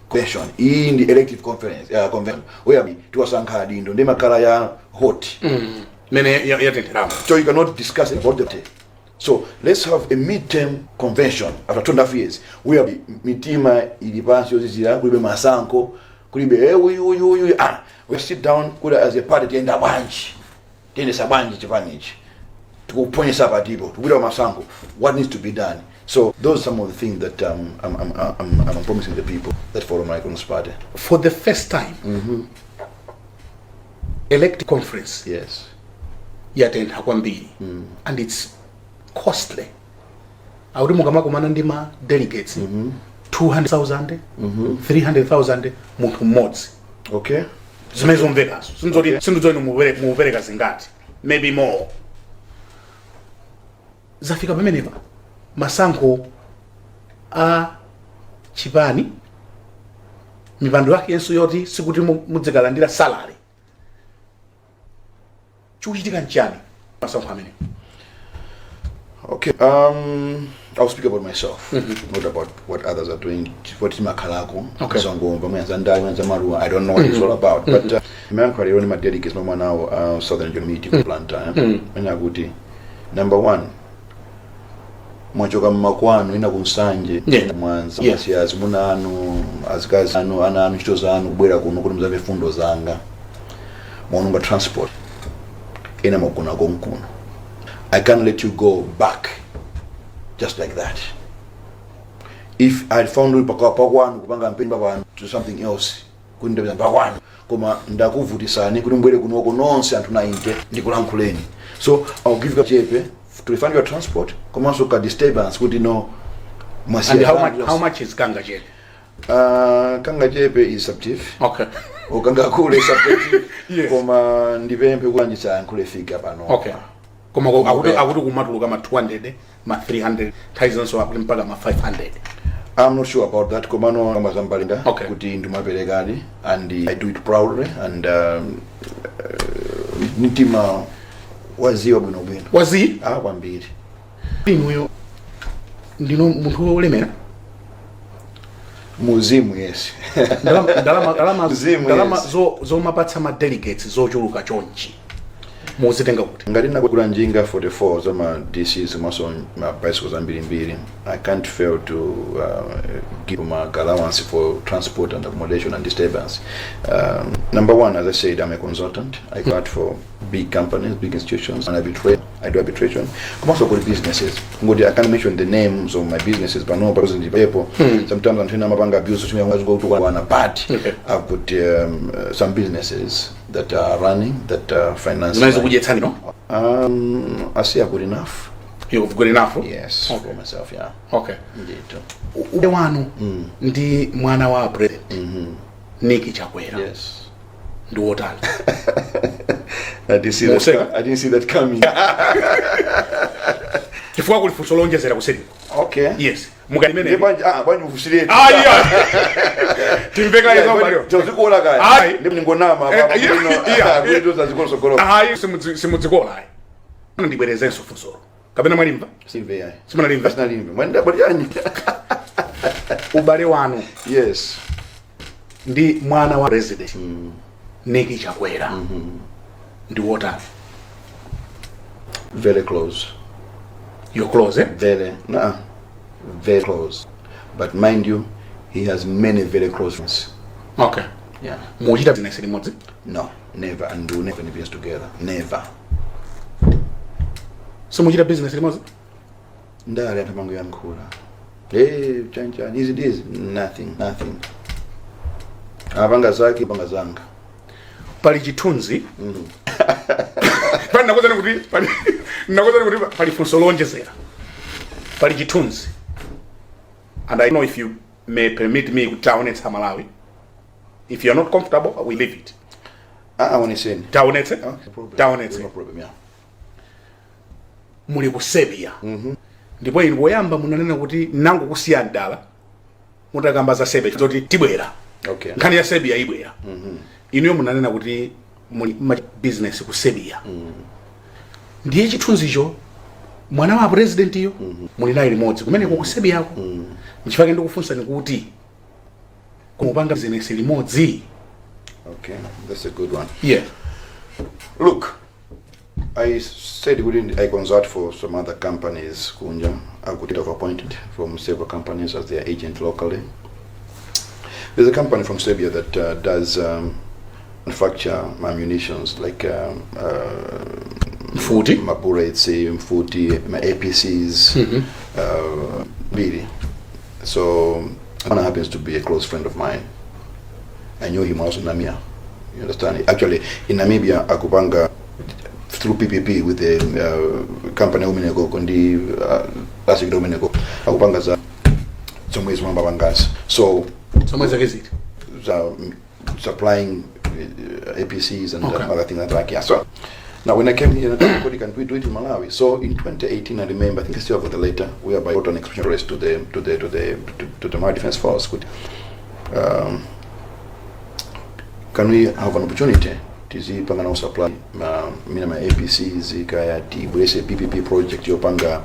convention. Iyi ndi elective conference, convention where tiwasankha adindo ndi makhala ya hot. Mene yatentheramo. So you cannot discuss about the, so let's have a midterm convention after 2.5 years where mitima ili pansi yozizira, kulibe masankho, kulibe uyu uyu uyu. We sit down kuti as a party tiyenda bwanji, tiyendesa bwanji chipanichi, tikuponyesa patipo, tikupita masankho, what needs to be done? So those are some of the things that I'm promising the people that follow my Congress Party. For the first time, elect conference yatentha kwambiri and it's costly. Akuti mukamakumana ndi ma delegates 200,000, 300,000 munthu mmodzi. Zimene zomvekazo sinzoti sindidzoti mupereka zingati, maybe more. Zafika pamenepa masankho a chipani, mipando yakenso yoti sikuti mudzikalandira salary. Chikuchitika nchani masankho amene? Okay. I'll speak about myself, not about what others are doing. What makhalako. Zongomva mwenza ndani, mwenza maluwa. I don't know what it's all about. But mayankho alero ni ma delegates momwe nawo Southern Region Meeting ku Blantyre. Mena kuti number one, mwachoka mmakwanu, ina kunsanje, Mwanza, mwasiya azimuna anu, azikazi anu, ana anu, ntchito zanu, kubwera kuno kuti muzamve fundo zanga. Mwaononga transport, ena mwagona konkuno. I can't let you go back just like that. If I found uli pakwanu kupanga mpeni pakwanu to something else, kuti ndapeza pakwanu, koma ndakuvutisani kuti mbwere kunoko nonse anthu 90 ndikulankhuleni. So I'll give you chepe to refund your transport, komanso ka disturbance kuti no mwasiya. And how much is kanga chepe? Kanga chepe is subjective. Ukangakule subjective. Koma ndipemphe kulanjisa yankhule fika pano. Okay, koma akuti kumatuluka ma 200, ma 300, nthawi zonso akuti mpaka ma 500. I'm not sure about that. Komano kamba zambalinda kuti ndimaperekadi and I do it proudly and mtima waziwa bwinobwino. Wazi. Ah, kwambiri. Inuyo ndino munthu wolemera? Muzimu, yes. Ndalama Mzimu, ndalama yes. zomapatsa ma delegates zochuluka chonchi. Muzitenga kuti? Ngati ndinagula njinga 44 za ma DCs komanso ma bicycles ambirimbiri, I can't fail to give my allowance for transport and accommodation and disturbance. Number one, as I said, I'm a consultant. I work for big companies, big institutions, and arbitrate. I do arbitration komanso kuli businesses. Ngoti I can't mention the names of my businesses pano because ndipepo sometimes anthu ena amapanga abuse wana, but I've got some businesses that are running, that are finance. Zimene zikudyetsani, no? I say I've got enough. You've got enough? Yes, for myself, yeah. Indeed. Ubale wanu ndi mwana wa President Nick Chakwera ndi wotani? I didn't see that. Museka. I didn't see that coming. Chifukwa kuli funso lonjezera kuseriko. Yes, mukalimene. Ndi bwanji, ah, bwanji ufusirie. Ayi, timveka izo mbaliyo. Tozikuona kaya. Ayi. Ndi mningonama Eh, papa. Yeah. Bwino zazikolo sokolo. Ayi, simudzikola ayi. Ndibwerezenso funsolo kapena mwalimva? Simve yayi. Simunalimva? Sinalimve. Mwenda bwanji. Ubale wanu ndi mwana wa President Nick Chakwera ndi wotani? Very close. You're close, eh? Very, nah, very close. But mind you, he has many very close friends. Yeah. Muchita business limodzi? No, never, and do never any business together. Never. Simuchita business limodzi? Ndale anthu amangoyankhula. Hey, chan chan, easy this, nothing, nothing. Apanga zake, apanga zanga. Pali chithunzi pali, nakozani kuti pali funso lonjezera. Pali chithunzi, and I know if you may permit me kuti taonetsa Malawi. If you are not comfortable, we leave it. Ah, I want to say. Taonetse. No problem. Taonetse. No problem, yeah. Muli ku Serbia, ndipo inu poyamba munanena kuti nangokusiya mdala mutakamba za Serbia zoti tibwera. Nkhani ya Serbia ibwera. Inuyo munanena kuti muli ma business ku Serbia. Ndiye chithunzicho, mwana wa president iyo muli naye limodzi kumeneko ku Serbiako. Nchifukwa ndikufunsani kuti kumupanga business limodzi? Okay, that's a good one. Look, I said within I consult for some other companies kunja. I got of appointed from several companies as their agent locally. There's a company from Serbia that does manufacture munitions like Mfuti. Ma bullets, mfuti, ma APCs, really. So one happens to be a close friend of mine. I knew him also in Namibia. You understand? Actually, in Namibia, akupanga through PPP with the company umeneko ndi last umeneko akupanga za zomwe zimapangazi. So Zomwe zake ziti? Za supplying APCs and other things like that. Yeah. So now when I came here, I thought, can we do it in Malawi? So in 2018, I remember, I think I still have the letter, whereby I wrote an expression to the to the to the to the Malawi Defense Force. Can we have an opportunity tizipanga nawo supply ma mina ma APCs, kaya tibwerese PPP project yopanga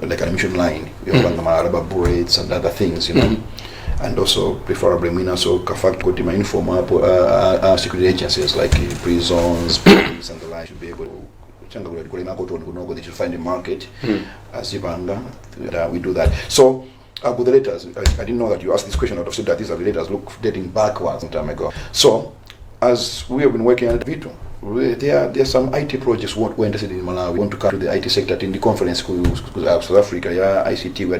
like an ammunition line yopanga ma rubber bullets and other things, and also preferably mwina so ka fact kuti ma uniform apo security agencies like prisons, police and the like should be able to changa kuti kulima cotton kunoko, they should find a market azipanga. We do that. So with the letters, I didn't know that you asked this question. I would have said that these are the letters, look, dating backwards some time ago. So as we have been working on Vito, there are some IT projects what we're interested in Malawi. We want to come to the IT sector in the conference South Africa, yeah, ICT, we're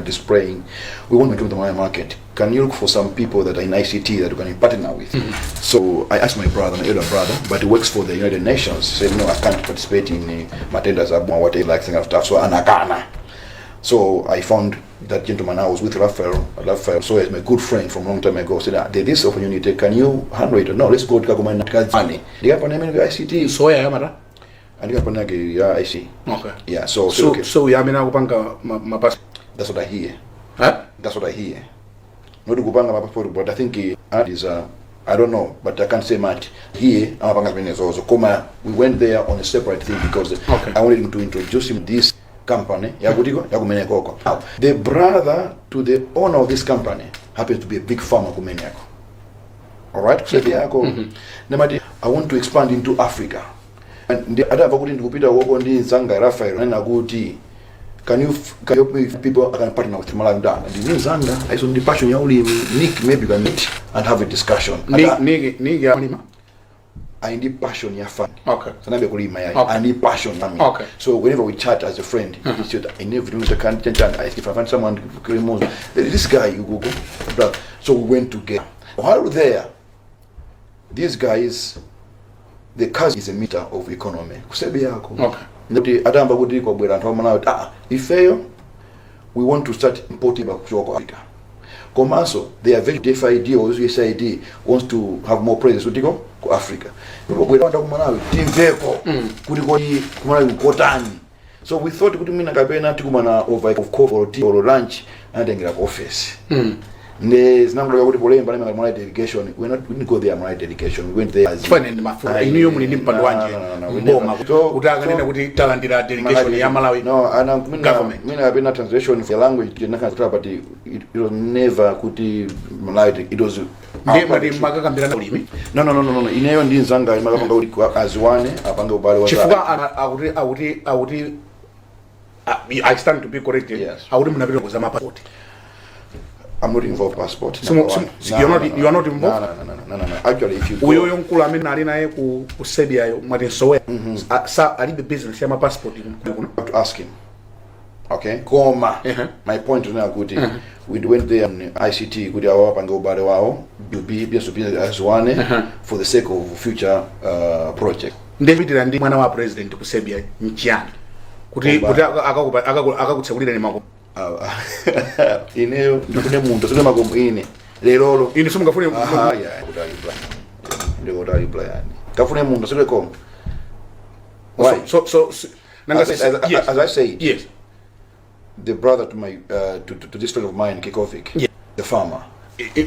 displaying. We want to come to the Malawi market. Can you look for some people that are in ICT that we can partner with? So I asked my brother, my elder brother, but he works for the United Nations. He said, "No, I can't participate in ma tenders, whatever, like kind of stuff." So anakana. So I found that gentleman I was with, Raphael. Raphael, so he's my good friend from a long time ago. Said, "Ah, there's this opportunity. Can you handle it?" "No, let's go to Kagomani. Ndikapana imene ICT. Soya yamata. Andikapana ya IC. Yeah, so, So okay. so yamene akupanga mapasi? That's what I hear. Huh? That's what I hear. Not kupanga ma passport, but I think is I don't know, but I can't say much. Here, amapanga zimene zozo. Koma we went there on a separate thing because I wanted him to introduce him this company yakutiko yakumenekoko. Now, the brother to the owner of this company happens to be a big farmer kumeneko. All right, kusaidia yako. Namati, "I want to expand into Africa." Adamva kuti ndikupita koko ndi nzanga Rafael, anena kuti, Can you help me with people I can partner with Malawi?" Nda ndi nzanga aiso ndi passion ya ulimi. Nick, maybe you can meet and have a discussion. Nick alima? Ali ndi passion ya farming. Sanambe kulima yayi. Okay. Ali ndi passion farming. So whenever we chat as a friend, he said, "I never do the can't if I find someone to more, this guy, you go brother." So we went together. While there, these guys, the cousin is a minister of economy ku Serbia yako. Ndikuti atamba kuti kwabwera anthu amalawi kuti, ah, ifeyo we want to start importing kuchoka ku Africa, komanso they are very DFID or USAID wants to have more presence kutiko ku Africa, pobwera anthu ku Malawi timveko kuti kodi ku Malawi kotani. So we thought kuti mwina kapena tikumana over of coffee or tea or lunch. Anatengera ku office. Nde zinangoloka kuti polemba lemba Malawi delegation. We didn't go there Malawi delegation, we went there as Chifane ndi mafuta. Inuyo muli ndi mpando wanje mboma kuti akanena kuti talandira delegation ya Malawi No, ana mina government. Mina kapena translation for language tinakhala, but it was never kuti Malawi, it was Ndiye mati makakambirana ulimi? No, ineyo ndi nzanga makapanga kuti aziwane, apange ubale wa Chifukwa akuti I stand to be corrected. Yes. Akuti munapita kuza mapasipoti. I'm not involved passport. So- Number one. So you are not involved? No. Actually, if you go, Uyoyo mkulu amene ali naye ku Serbia yo mwati Nsowe sa alibe business ya mapasipoti kuno? Have to ask him. Okay. Koma. My point is now kuti we went there on ICT kuti awa apange ubale wawo B business to business as one for the sake of future project. Ndipitira ndi mwana wa president ku Serbia nchiyani kuti Oba. kuti akakutsekulirani mako? Ineyo ndikune munthu sine makomo ine lerolo. Inu simungafune? Aha, yeah, kuti ali Brian. Ndikuti ali Brian. Kafune munthu sine komo. Why? So nanga As I said, the brother to my to this friend of mine, Kikovic, the farmer.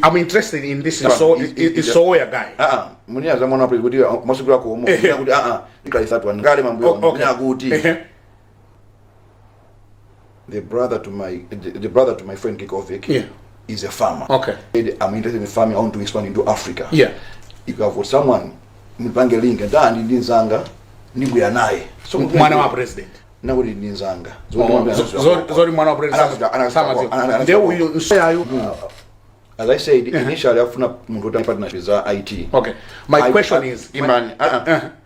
I'm interested in this. No, So Soya guy. Ah, muni azamona kuti masukulu ako omo kuti ah that one ngale mambo kuti the brother to my friend Kikovic is a farmer. Said, "I'm interested in farming. I want to expand into Africa." If you have got someone, mupange link and ndi nzanga ndibwera naye. So Mwana wa president. Nakuti ndi nzanga. Oh, zori mwana wa president samadziwa. Ndiye uyu Nsoyayo. As I said, initially afuna munthu woti partnership za IT. Okay, my question is Imani,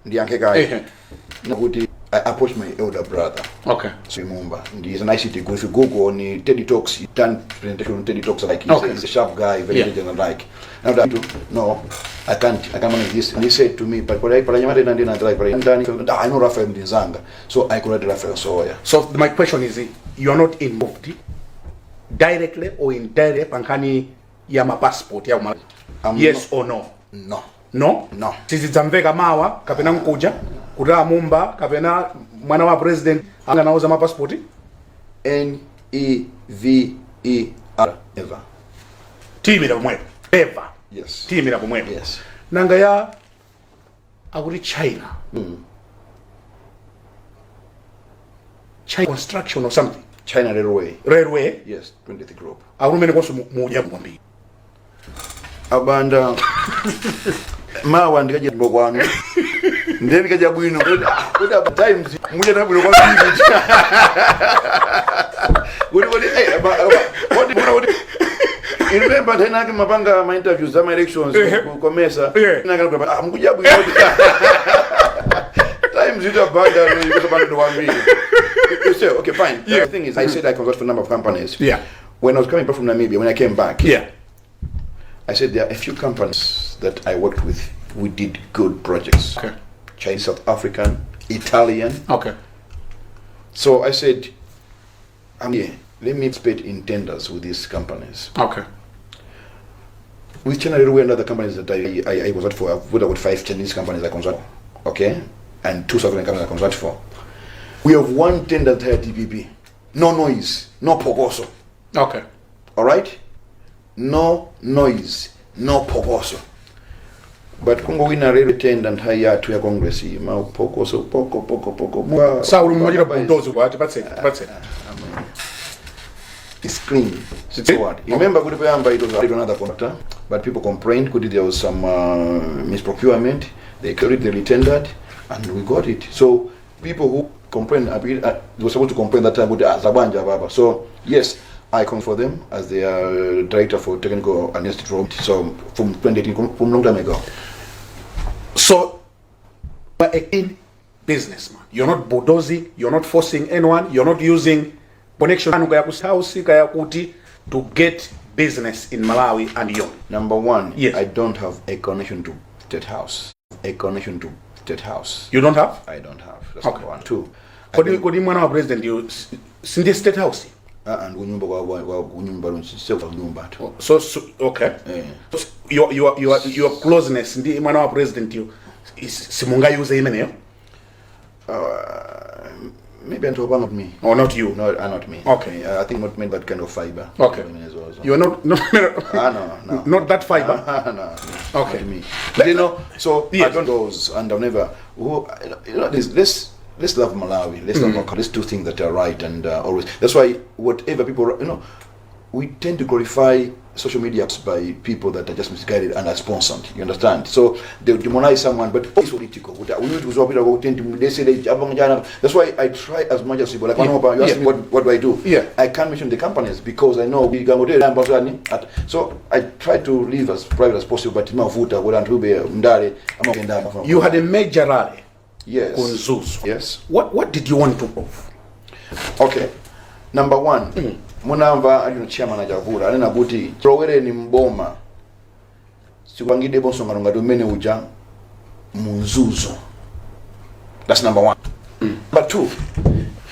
ndiyankhe kaye. Nakuti I approached my elder brother. Simumba. And he's an ICT guru. If you Google on TED Talks, he done presentation on TED Talks, like he's a sharp guy, very intelligent and like. Now that, no, I can't manage this. And he said to me, but I know Raphael Ndinzanga. So I could Raphael Soya. So my question is, you are not involved directly or indirectly pankhani ya mapassport ya Malawi? I'm Yes or no? No. No? No. Sizidzamveka mawa kapena nkuja kuti amumba kapena mwana wa president anganauza mapassport? N E V E R. Never. Tiyimira pomwepo, never? Yes. Tiyimira pomwepo? Yes. Nanga ya akuti China construction or something? China Railway. Railway. Yes, 20th group. Akuti umene konso mudya kwambiri. Abanda, mawa ndikaja ndo kwanu ndiye ndikaja bwino kuti aba Times mudya bwino kwambiri kuti kuti muna kuti you remember nthawi nake mapanga ma interviews za ma elections ku Comesa? Ah, mukudya bwino Times ita banda ikuti banda kwambiri. You say, okay, fine. The thing is, I said I consult for a number of companies. When I was coming back from Namibia, when I came back, I said there are a few companies that I worked with. We did good projects. Chinese, South African, Italian. So I said, I'm here. Let me participate in tenders with these companies. With China Railway and other companies that I consult for, I've put about five Chinese companies I consult for, okay? And two South African companies I consult for. We have one tender entire DPP. No noise, no phokoso. All right? No noise, no phokoso. But kungowina railway tender nthawi yathu ya Congress iyi, ma phokoso poko poko poko. Sauli mumachita bulldoze kwa tipatseni tipatseni. It's clean. Straightforward. You remember kuti poyamba it was another contractor, but people complained kuti there was some misprocurement. They carried, they retendered. And we got it. So people who complain, they were supposed to complain that time, but zabwanja baba. So yes, I come for them as the director for technical and institute. So from 2018, from long time ago. So, but a businessman, you're not bulldozing, you're not forcing anyone, you're not using connection kaya ku house kaya kuti to get business in Malawi and beyond. Number one, Yes. I don't have a connection to State House. A connection to State House. You don't have? I don't have. That's Okay. number one. Two, I Kodi don't- kodi mwana wa president you sindi State House? Ah, and kunyumba kwa kunyumba sio kwa nyumba tu. So okay. Eh. So your closeness ndi mwana wa president you simungayuze imeneyo? Maybe I'm talking about me. Or not you? No, not me. Okay. I think not made that kind of fiber. Okay. As well, so. You're not Ah, no. Not that fiber. No. Okay. Not me. So I don't those and I've never. Who, this, let's love Malawi. Let's love our country. Let's do things that are right and always. That's why whatever people, we tend to glorify social media by people that are just misguided and are sponsored. You understand? So they demonize someone, but it's political. We need to tend to they say they-. That's why I try as much as possible. Like, you ask me what do I do? Yeah. I can't mention the companies because I know we can go there. So I try to live as private as possible, but mavuta what antube ndale ama. You had a major rally Yes. ku Mzuzu. Yes. What did you want to prove? Okay. Number one, munamva alino chairman ajavula anena kuti lowereni mboma sikupangidepo msonkhano ngati umene uja mu Mzuzu. That's number one. Number two,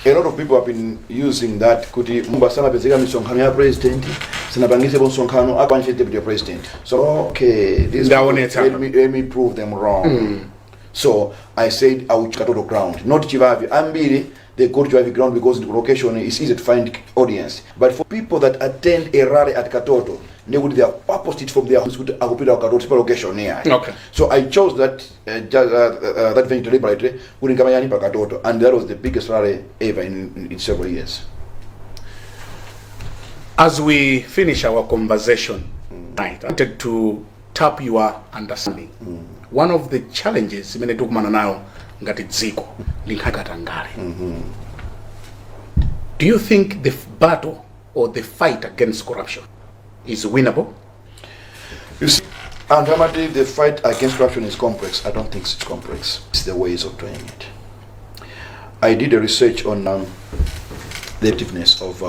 a lot of people have been using that kuti Mumba sanapezeka misonkhano ya president, sanapangisepo msonkhano akwanche deputy president. So okay, this Ndaonetsa. let me prove them wrong. So I said I would Katoto ground, not Chivavi. Ambiri, they go to Chivavi ground because the location is easy to find audience. But for people that attend a rally at Katoto, they would they have purposed it from their homes kuti akupita ku Katoto pa location here. Okay. So I chose that just, that venue deliberately kuti nkamayani pa Katoto, and that was the biggest rally ever in several years. As we finish our conversation tonight, I wanted to tap your understanding. One of the challenges imene tikumana nayo ngati dziko ndi nkhani katangale. Do you think the battle or the fight against corruption is winnable? You see, and Amadi, the fight against corruption is complex. I don't think it's complex. It's the ways of doing it. I did a research on the effectiveness of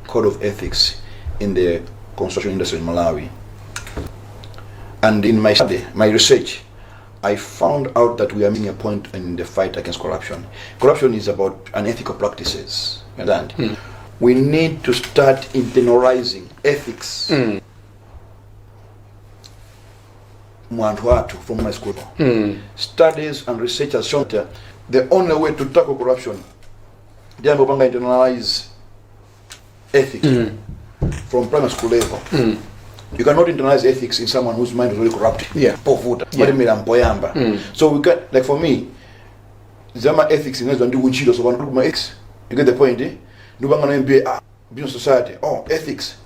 code of ethics in the construction industry in Malawi. And in my study, my research, I found out that we are missing a point in the fight against corruption. Corruption is about unethical practices. You understand? We need to start internalizing ethics mu anthu athu from my school. Studies and research has shown that the only way to tackle corruption, ndiyambe kupanga internalize ethics from primary school level. You cannot internalize ethics in someone whose mind is already corrupt. Povuta matimira mpoyamba. So we got, like, for me, zama ethics inazwa ndi kuntchito, so pano kuma ethics, you get the point, eh? Ndipanga na MBA, ah, business society, oh, ethics,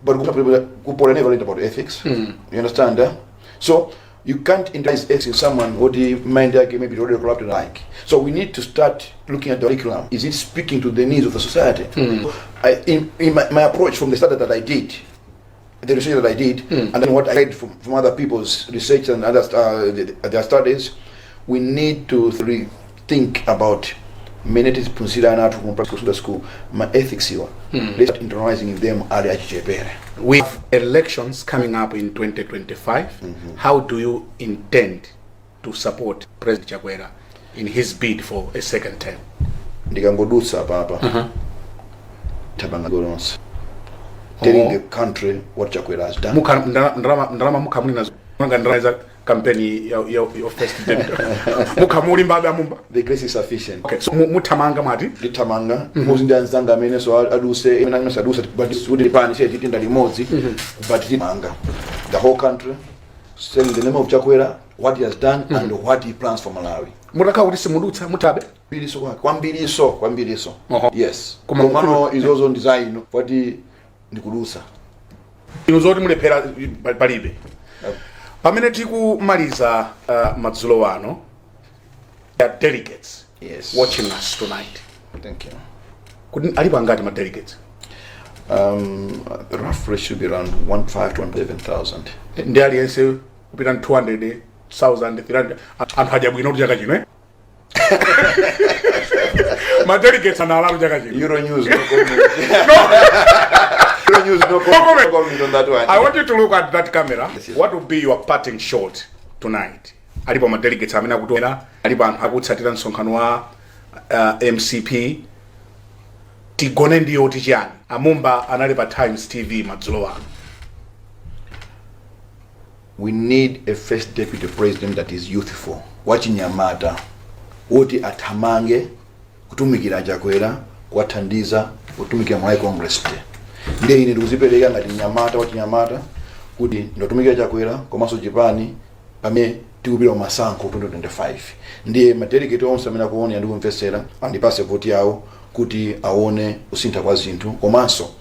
but kupola never learned about ethics. You understand, eh? So you can't internalize ethics in someone who the mind yake maybe already corrupted. Like, so we need to start looking at the curriculum. Is it speaking to the needs of the society? In my approach from the start that I did, the research that I did, and then what I read from other people's research and other their studies, we need to rethink about mene tiziphunzira ana athu ku practical school ma ethics iwa. Let's start internalizing them ali achichepere. We have elections coming up in 2025. How do you intend to support President Chakwera in his bid for a second term? Ndikangodutsa apapa, tapanga lonse telling the country what Chakwera has done. Ndalama mukhamuli nazo nga ndalama za kampeni ya first deputy mukhamuli mbabe amumba? The grace is sufficient. Okay, so muthamanga mwati? Ndithamanga muzi ndi anzanga amene so aduse amene amene aduse, but kuti pani che titinda limodzi, but timanga the whole country saying the name of Chakwera, what he has done and what he plans for Malawi. Mutakhala kuti simudutsa, mutabe? Kwambiriso kwake, kwambiriso, kwambiriso. Yes. Koma Komano izozo ndi zaino poti ndikudusa. Inu zoti mulephera palibe. Pamene tikumaliza madzulo ano, There are delegates Yes. watching us tonight. Thank you. Kuti alipo angati ma delegates? Roughly should be around 1.5 to 1.7 thousand. Ndi aliyense kupita 200,000, 300. Anthu adya bwino kuti chaka chino, eh? Ma delegates analatu chaka chino. Euronews, no comment. Euronews, no comment. Comment. No comment on that one. I want you to look at that camera. Yes. What would be your parting shot tonight? Alipo ma delegates amene akutionera, alipo anthu akutsatira msonkhano wa MCP. Tigone ndiyo tichiyani? Amumba anali pa Times TV madzulo ano. We need a first deputy president that is youthful, wachinyamata, woti athamange kutumikira Chakwera, kuwathandiza kutumikira Malawi Congress Party. Ndiye ine ndikuzipereka ngati mnyamata, wachinyamata, kuti ndatumikira Chakwera komanso chipani pamene tikupita kumasankho 2025. Ndiye madelegate onse amene akuonera ndi kumvetsera andipase voti yawo kuti aone kusintha kwa zinthu komanso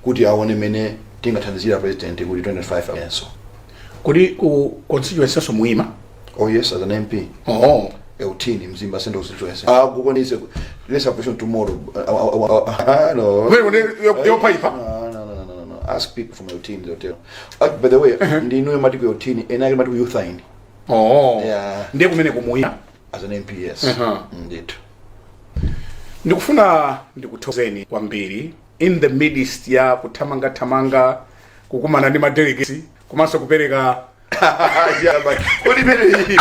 kuti aone mmene tingathandizira president kuti 2025 ayenso. Kuti ku constituency muima? Oh yes, as an MP. Oh. Euthini, Mzimba Central Constituency. Ah, kukonise let's have question tomorrow. No. Wait, wait, yopaipa? No, no, no, no, no, no. Ask people from Euthini, they'll tell. By the way, ndinu mati ku Euthini, ena mati ku Euthini. Oh. Yeah. Ndiye kumene kumuima? As an MP, yes. Indeed. Ndikufuna ndikuthokozeni kwambiri in the midst ya kuthamangathamanga, kukumana ndi madelegates komanso kupereka Yeah, but what do you mean?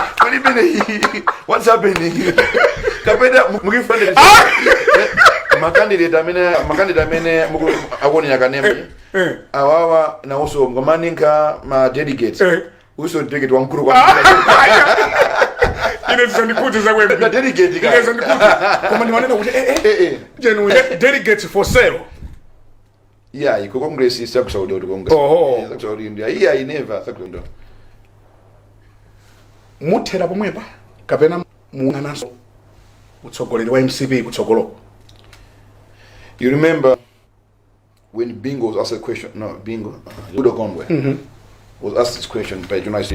What's happening? Kapena mukifande makandidate amene akuonera kanema awawa nawonso ngomaninka ma delegates, uso delegate wamkulu kwa Ine zisandikuti zakwembi. Na delegate ka. Ine zisandikuti, koma ndimanena kuti Eh, eh. Genuine delegates for sale. Yeah, iko Congress is sakusaudi kuti Congress. Oho. Yeah, sakusaudi India. Yeah, I never sakusaudi. Muthera pomwepa kapena muonananso utsogoleri wa MCP kutsogoloko? You remember when Bingu was asked a question? No, Bingu, Goodall Gondwe was asked this question by journalist,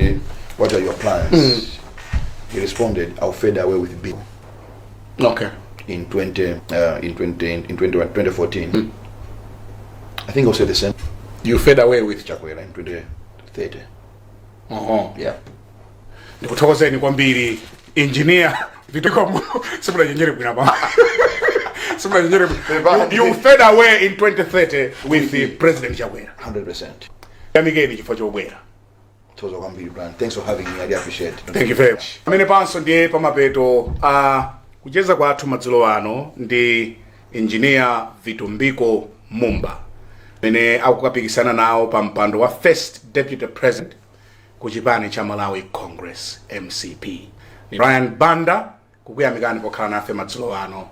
"What are your plans?" He responded, "I'll fade away with Bingu." In 20, in 20, in 21, 2014. I think I'll say the same. You fade away with Chakwera in 2030. Oho. Yeah. Ndikuthokozeni kwambiri, Engineer Vitumbiko. Simunachenjere bwino pa, simunachenjere bwino. You fade away in 2030 with the President Chakwera. 100%. Yamikeni chifukwa chobwera. Thokoza kwambiri, Brian. Thanks for having me. I really appreciate it. Thank you very much. Amene panso ndiye pamapeto a kucheza kwathu madzulo ano ndi Engineer Vitumbiko Mumba, amene akukapikisana nawo pa mpando wa first deputy president ku chipani cha Malawi Congress, MCP. Ni Brian Banda kukuyamikani pokhala nafe madzulo ano,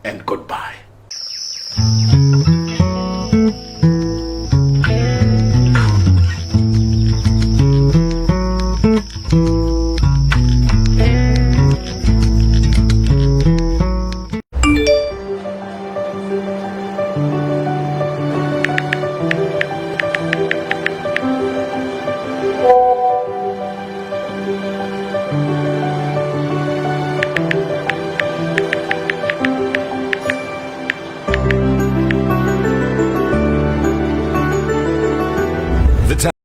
and goodbye.